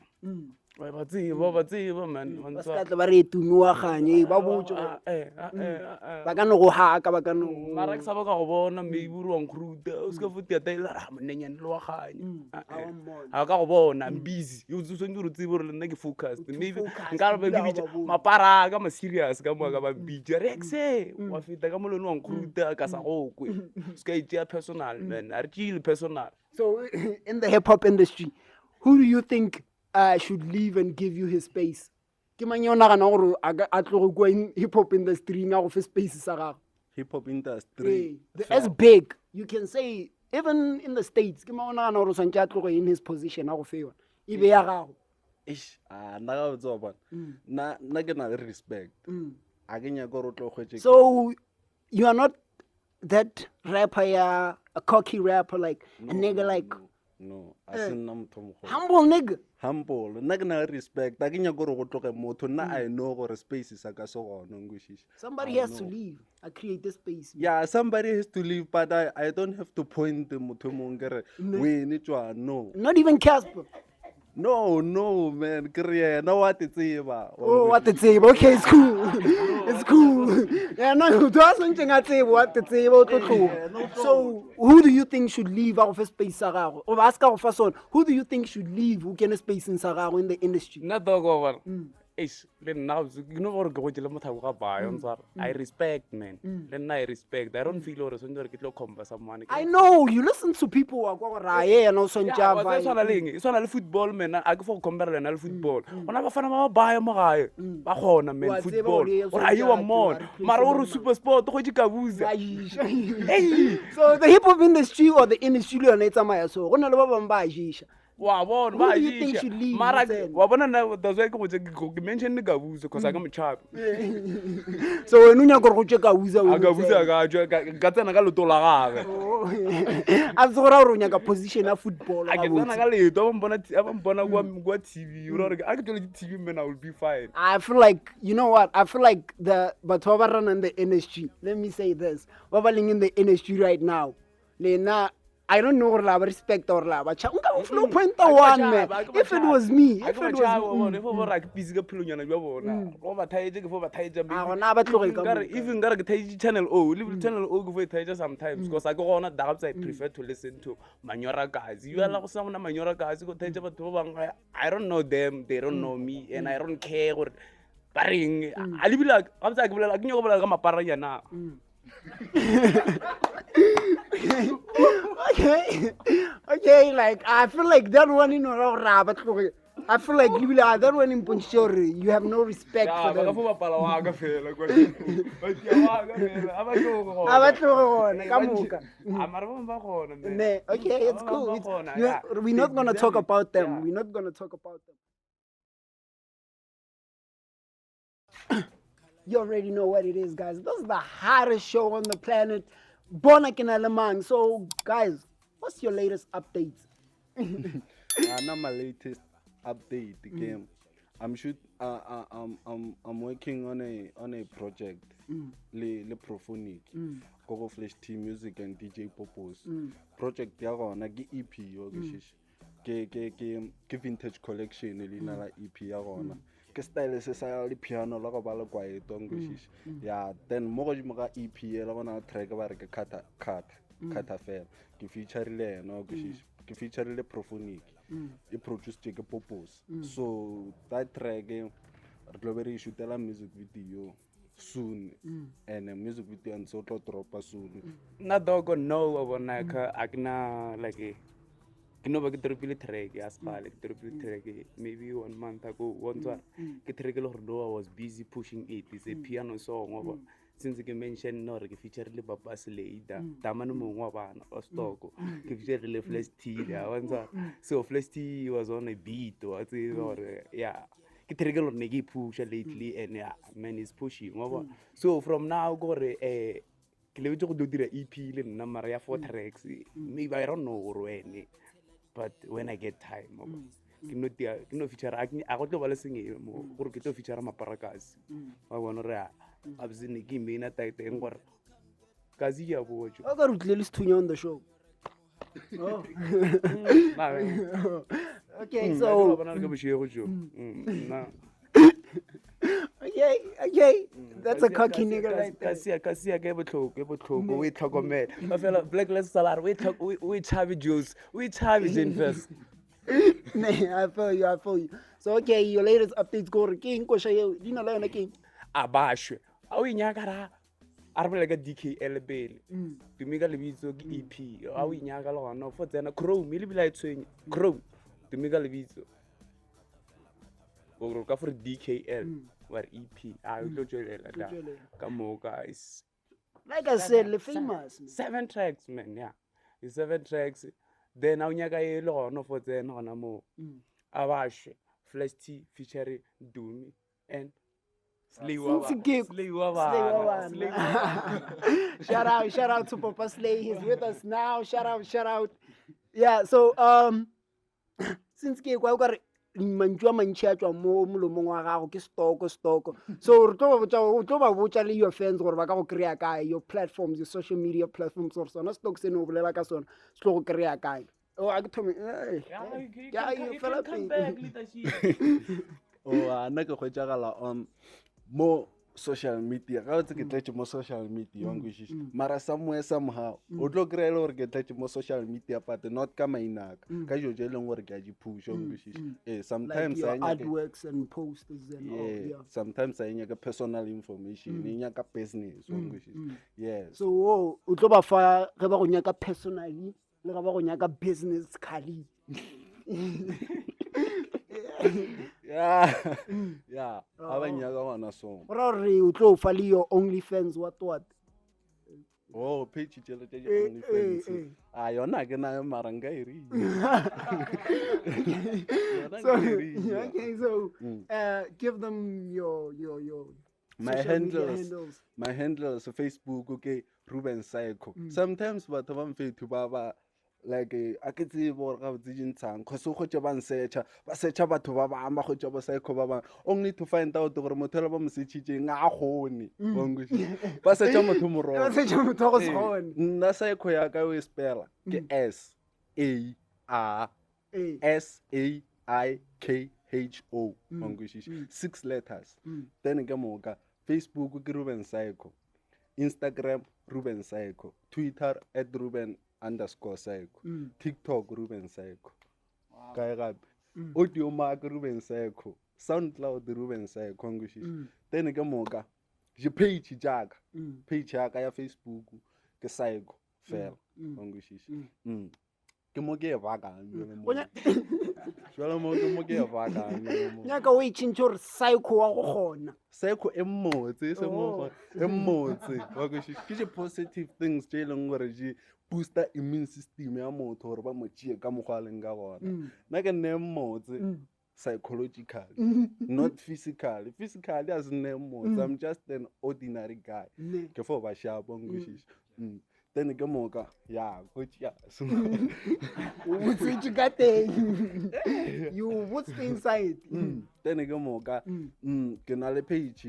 Wa ba tseba ba tseba man wa ba ntshwara. se ka tla ba re tumi wa ganye ba botse gore Ah, eh, ah, eh, ah, eh. ba ka no go haka ba ka no mara ke sa ba ka go bona maybe o re wa nkruta o se ka fo tiataela ra monnenyane le wa ganye Ah, a eh. wa mmona. ga ka go bona I'm busy o tshwanetse gore o tsebe gore le nna ke focused maybe focused, nka re ba ebile ke ha o bitša ba bone. mapara a ka ma serious ka moka ba mpitša rexe wa feta ka molone wa nkruta ka sa go kwe se ka itšea personal man a re tšeile personal So in the hip hop industry, who do you think should leave and give you his space? Ke mang yo o nagana gore a ka- a tloge kua in hip hop industry a go fe space sa gagwe? Hip hop industry. Ee, as big you can say even in the states ke mang o nagana gore o swantse a tloge in his position a go fe yona e be ya gago. Eish, ah, nna ga botse wa bona. Nna nna ke na le respect. A ke nyake gore o tlo hwetše ke- So you are not that rapper ya a cocky rapper like a nigga like No, a se nna motho o mogolo. humble nigga. Humble. Nna ke na le respect. A ke nyake gore go tloge motho. Nna I know gore space sa ka se gona, nkwešiše. Somebody has to leave. I create a space. Yeah, somebody has to leave, but I don't have to point motho o mongwe ke re, wene tšwa, no. Not even Casper. No, no, man. Ke re yena wa te tseba. Oh, wa te tseba. Okay, it's cool. It's cool. Yeah, no, motho a swantseng a tsebe wa te tseba o tlo tloga. So, who do you think should leave a go fe space sa gagwe? Goba a se ka go fa sona. Who do you think should leave o kene spaceng sa gagwe in the industry? Nna dog wa bona. Eish, le nna gabotse, ke no gore ke gotse le mothako ga bayo, ntshwara. I respect, man. Le nna I respect. I don't feel gore swantse gore ke tlo compare someone. I know you listen to people wa kwa gore a ye yena o swantse Yeah, a wa tseba e vae. tshwana le eng? E tshwana le football, man. A ke fo go compare le yona le football. Gona bafana ba ba baya mo gae. Ba kgona, man, Wa tseba football. gore e Gore a ye wa swantse a mmona. replace Mara o re mang. Super Sport, go tše Kabuza. Ba iša. So the hip hop industry or the industry le yona e tsamaya so. Go na le ba bangwe ba a ješa. Wa bona, Who ba do you think ješa. should leave, Mara Motsena? wa bona nna, that's why ke go tse ke mention le Kabuza, 'cause a ka mo tšhaba. So wena o nyaka gore go tšwe Kabuza, A wena o Kabuza tsene. ka tšwa, ka tsena ka leoto la gagwe. Oh. A se go raya gore o nyaka position ya football A ke gabotse. tsena ka leoto, a ba mpona kwa TV, o ra gore a ke tšwele ke TV, man, I will be fine. I feel like, you know what? I feel like the batho ba ba running the industry. Let me say this. Ba ba leng in the industry right now. Lena I don't know gore la ba respect or la ba cha. Nka go flow point one man. If it was me, if it was me. If ba ke busy ka phelonyana bja bona. Go ba thaetse ke fo ba thaetsa. A gona ba tloge ka. Nkare if nkare ke thaetse channel O, le channel O ke fo e thaetsa sometimes because a ke gona dagabs I prefer to listen to manyora kazi. You ala go sa gona manyora kazi go thaetsa batho ba bangwe. I don't know them, they don't know me and I don't care gore ba reng. A lebile gabotse a ke bolela ke nyako bolela ka maparanyana. Okay okay like I feel like that one in gore a ba tloge. I feel like lebile ah, that one impontšhitše gore you have no respect for them. Ba bapala wa ka fela kwa. Ba tia wa ka fela. A ba tloge gona. A ba tloge gona ka moka. A mara ba ba gona man. Ne, okay, it's cool. It's, we're not going to talk about them. We're not going to talk about them. You already know what it is, guys. This is the hottest show on the planet. Bona ke na le mang. So, guys, what's your latest updates? Ana my latest update ke I'm shoot I'm working on a project le le Prophonic go go Flash T Music and DJ Popos. Project ya gona ke EP yo ke shish. Ke ke ke ke vintage collection leina la EP ya gona. Ke style se sa le piano la go ba le kwaito nkwešiše. Ya then mo godimo ga EP e le gona track ba re ke kata kata kata fela. Ke featureile yena nkwešiše. Ke featureile Prophonic. E produced ke Popos. So that track re tlo be re e shootela music video soon and music video and so tlo dropa soon. Nna doko no wa bona ka a ke na like ke no ba ke dropile track ya sekgale ke dropile track maybe 1 month ago wa ntshwara ke track le gore no I was busy pushing it. It's a piano song wa bona. Since ke mention no re ke featureile Papa Slater Damane mongwe wa bana wa stoko ke featureile Flash T ya wa ntshwara. So Flash T was on a beat wa tseba gore yeah ke track le gore ne ke e pusha lately and yeah man is pushing wa bona. So from now ke gore ke lebetse go tlo dira EP le nna mara ya 4 tracks maybe I don't know gore when but when I get time wa bona. Ke no tia ke no feature a go tlo ba le sengwe mo gore ke tlo feature maparakasi wa bona gore a abse ne ke maina teng gore kazi ke a boa jo. O ka re tlile le sethunya on the show. Oh. Okay, so bona le ka bošego jo. Nna. Okay, okay. That's a cocky nigga right there. Ka sia ka sia ke botlhoko, ke botlhoko, o e tlhokomele. Ba fela Black Lives Salar, o e o e tshabe Jules, o e tshabe Jennifer. Ne, I feel you, I feel you. So okay, your latest updates go re ke eng koša yeo? Leina la yona ke eng? A bashwe. A o e nyaka ra? A re bolele ka DKL pele. Tumi ka lebitso ke EP. A o e nyaka le gona fo tsena Chrome e lebile a e tshwenye. Chrome. Tumi ka lebitso. Gore ka for DKL wa re EP. A o tlo tswelela da. Ka moka is Like I said, le famous. 7 tracks man, yeah. It's 7 tracks. Then a o nyaka e le gona fo tsena gona mo. A bashwe. Flash T featuring Dumi and Slay wa Since ke- Slay wa Slay wa bana. Slay wa bana. Shout out, shout out to Papa Slay. He's with us now. Shout out, shout out. Yeah, so since ke kwa o ka re mantšu a mantši a tswa mo molomong wa gago ke stoko stoko. So re tlo ba botša, o tlo ba botša le your fans gore ba ka go kry-a kae, your platforms, your social media platforms gore sona stock seno o bolela ka sona se tlo go kry-a kae. Oh, a ke thome, eh, Yeah, eh, you yeah, can you you fela can come pele. back, leadership. Oh, a nna ke hwetšagala on mo social media. Ga botse ke tletše mo social media, wa nkwešiša. Mara somewhere somehow o tlo kry-a e le gore ke tletše mo social media but not ka maina a ka, ka dilo tše e leng gore ke a di pusha, wa nkwešiša. Like Sometimes your a e nyake artworks and posters and all, Yeah, yeah. sometimes a e nyake personal information, e nyaka business, wa nkwešiša. Yes. So o tlo ba fa ge ba go nyaka personally le ge ba go nyaka business kali. Yeah. Yeah, a ba nyaka gona so. Go ra gore o tlo fa le your OnlyFans what what. Oh, page tšele tša di OnlyFans. A yona ke nayo mara nka e re. So, okay, so give them your My social media handles. handles. My handles Facebook okay, Ruben Psycho. Sometimes batho ba mfethu ba ba Like a ke tsebe gore gabotse di ntshang cause o kgwetše ba nsearcha, ba searcha batho ba bangwe, ba kgwetša bo psycho ba bangwe only to find out gore motho ele ba mo searchitšeng ga a kgone. Wa nkwešiša? Ba searcha motho mororo. Ba searcha motho wa go se Ee, kgone. Nna psycho ya ka o e spela ke S A A Ee. S A I K H O. Wa nkwešiša? 6 letters. Then ke moka Facebook ke Ruben Psycho, Instagram Ruben Psycho, Twitter at Ruben underscore Psycho, TikTok Ruben Psycho. Kae gape? Audio Mark Ruben Psycho, SoundCloud Ruben Psycho, wa nkwešiša? Then ke moka di-page tša ka, page ya ka ya Facebook ke Psycho fela, wa nkwešiša? Ke mo ke e bakang jwale mo. O nya- Jwale mo ke mo ke e bakang jwale mo. Nyaka o e tšhentšhe gore psycho wa go kgona. Psycho e mmotse, e seng Oh. go- e mmotse. Wa kwešiša? Ke di-positive things tše e leng gore di booster immune system ya motho gore ba mo tšee ka mokgwa a leng ka gona. Nna ke nne mmotse psychologically, not physically. Physically a se nne mmotse. I'm just an ordinary guy. Ne. Ke fo ba sharp, wa nkwešiša? Then ke moka, ya, go tšea. O botsetše ka teng. You botse inside. Then ke moka, ke na le page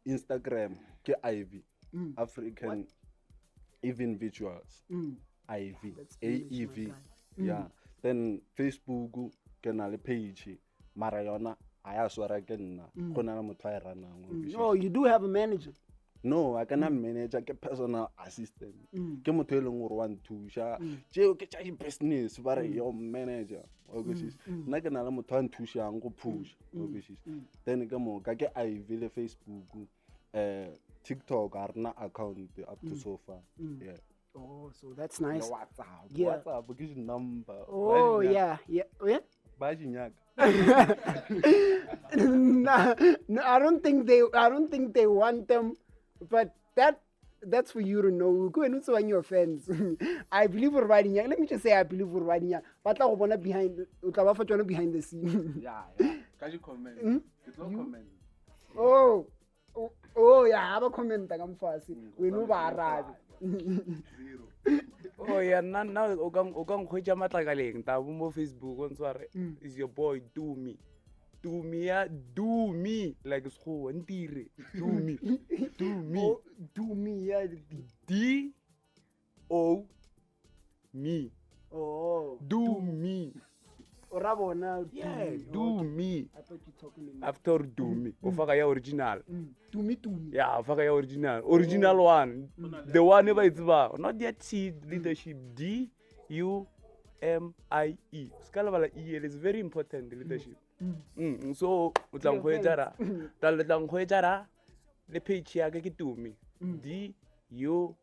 Instagram ke Ivy, African Even Visuals. Ivy, That's A English, E my V. guy. Yeah. Then Facebook ke na le page, mara yona a ya swara ke nna. Go na le motho a e ranang, wa nkwešiša? Oh, you do have a manager. No, a ke na manager, ke personal assistant. Ke motho e leng gore wa nthuša. Tšeo ke tša di-business, ba re yo manager, wa kwešiša? Nna ke na le motho a nthušang go phusha, wa kwešiša? Then ke moka ke Ivy le Facebook, TikTok ga rena account up to so far. Yeah. Oh, so that's nice. Le WhatsApp, Yeah. WhatsApp ke di-number. Ba Oh, di nyaka. yeah, yeah, yeah. Ba di nyaka. Nah, no, I don't think they want them, but that's for you to know. Go and also your fans. I believe we're riding. Let me just say I believe we're riding. Ba tla go bona behind, o tla ba fa tsona behind the scene. Yeah, yeah. Ka di comment. Ke tlo comment. Oh, oh, oh, yeah, ha ba comment ka mfase. Wena o ba arabe. Zero. Oh yeah, nna nna o ka o ka nkgwetša matlakaleng tabo mo Facebook o ntshware is your boy Dumi. Dumi ya Dumi like sekgowa ntire Dumi. Dumi. Oh, Dumi ya D O me. Oh. Dumi. O ra bona Yeah, Dumi. Dumi. I thought you talking to me. After Dumi, o faka ya original. Dumi Dumi. Yeah, o faka ya original. Original one. The one e ba e tsebang. Not yet T leadership D U M I E. Se ka lebala E ele, it's very important leadership. So o tla nkgwetša ra. Tla le tla nkgwetša ra. Le page ya ka ke Dumi. D U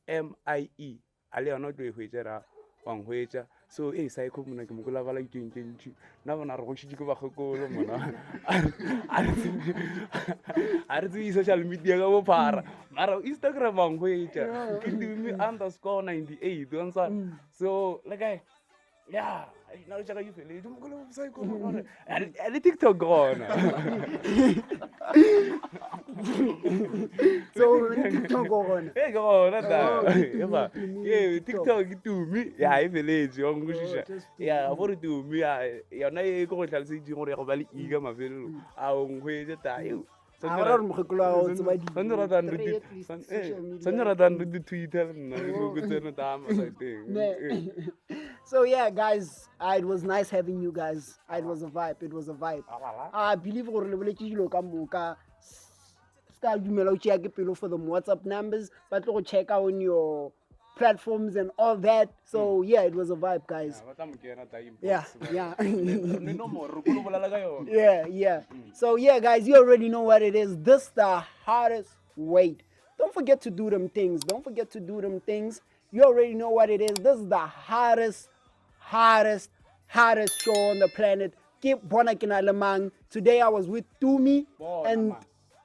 M I E. A le yona o tlo e hwetša ra, wa nkgwetša. So e psycho mona ke mo kola bala diteng tše ntši. Nna bona re gošitše ke bakgekolo mona. A re tsebe social media ka bophara. Mara Instagram wa nkgwetša. Ke Dumi underscore 98, wa ntshwara. So le kae? Yeah, nna le tša ka di feletše. Mo kola psycho mona. A le TikTok gona. So, TikTok gona. Ee, ke gona ta. Oh, ke Tumi, Eba, Tumi, ee, TikTok. TikTok ke Tumi. Ya, e feletše, wa nkwešiša. Oh, just Tumi. Ya, bo re Tumi, ya, yona e ke go hlaloseditšeng gore ya go ba le E ka mafelelo. A o nkgwetše ta. Eo, A gona gore mokgekolo wa gago o tseba dilo. Santse ratang re Three di- at least eh, social media. santse ratang re di-Twitter le nna, ke tsene ta masaeteng. Ne. Eh. So yeah, guys, it was nice having you guys. It was a vibe. It was a vibe. I believe gore le boletše dilo ka moka. Ska dumela o tšea ke pelo for the WhatsApp numbers. Ba tlo go check on your platforms and all that. So yeah, it was a vibe, guys. Ya, ba tla mo kena ta inbox. Yeah, yeah. Ne nomoro, re kolo bolela ka yona. Yeah, yeah. So yeah, guys, you already know what it is. This the hottest wait. Don't forget to do them things. Don't forget to do them things. You already know what it is. This is the hottest, hottest, hottest show on the planet. Keep bona ke na le mang. Today I was with Tumi Bona and man.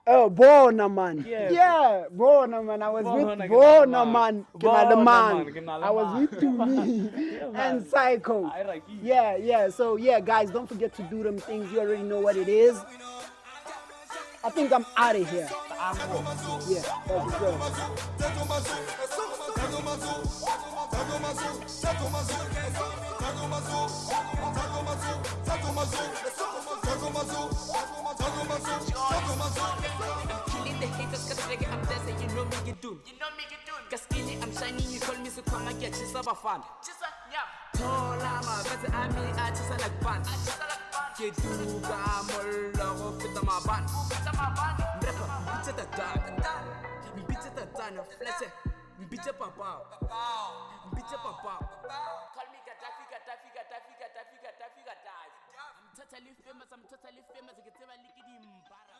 Oh, Bona man. Yeah. Yeah, Bona man. I was Bona with ke na le Bona mang. man. Ke na le Bona mang. man, ke na le I was mang. with Tumi Yeah, and man. Psycho. Ai, Raki. Yeah, yeah. So yeah, guys, don't forget to do them things. You already know what it is. I think I'm out of here. Yeah, that's it. Killing the haters, cause reggae, I'm dancing, you know me, you do. You know me, you do. Cause skinny, I'm shining, you call me Sukwama, get chisa bafan. Chisa, yeah. Thola, ma, but I mean, I chisa like ban. Ke duka mollo go feta maban. Mrepa, mpitse tatana. Mpitse tatana, flashe. Mpitse papao. Mpitse papao. Call me Gaddafi, Gaddafi, Gaddafi, Gaddafi, Gaddafi, Gaddafi. I'm totally famous, I'm totally famous. Ke tseba le ke di embarrass.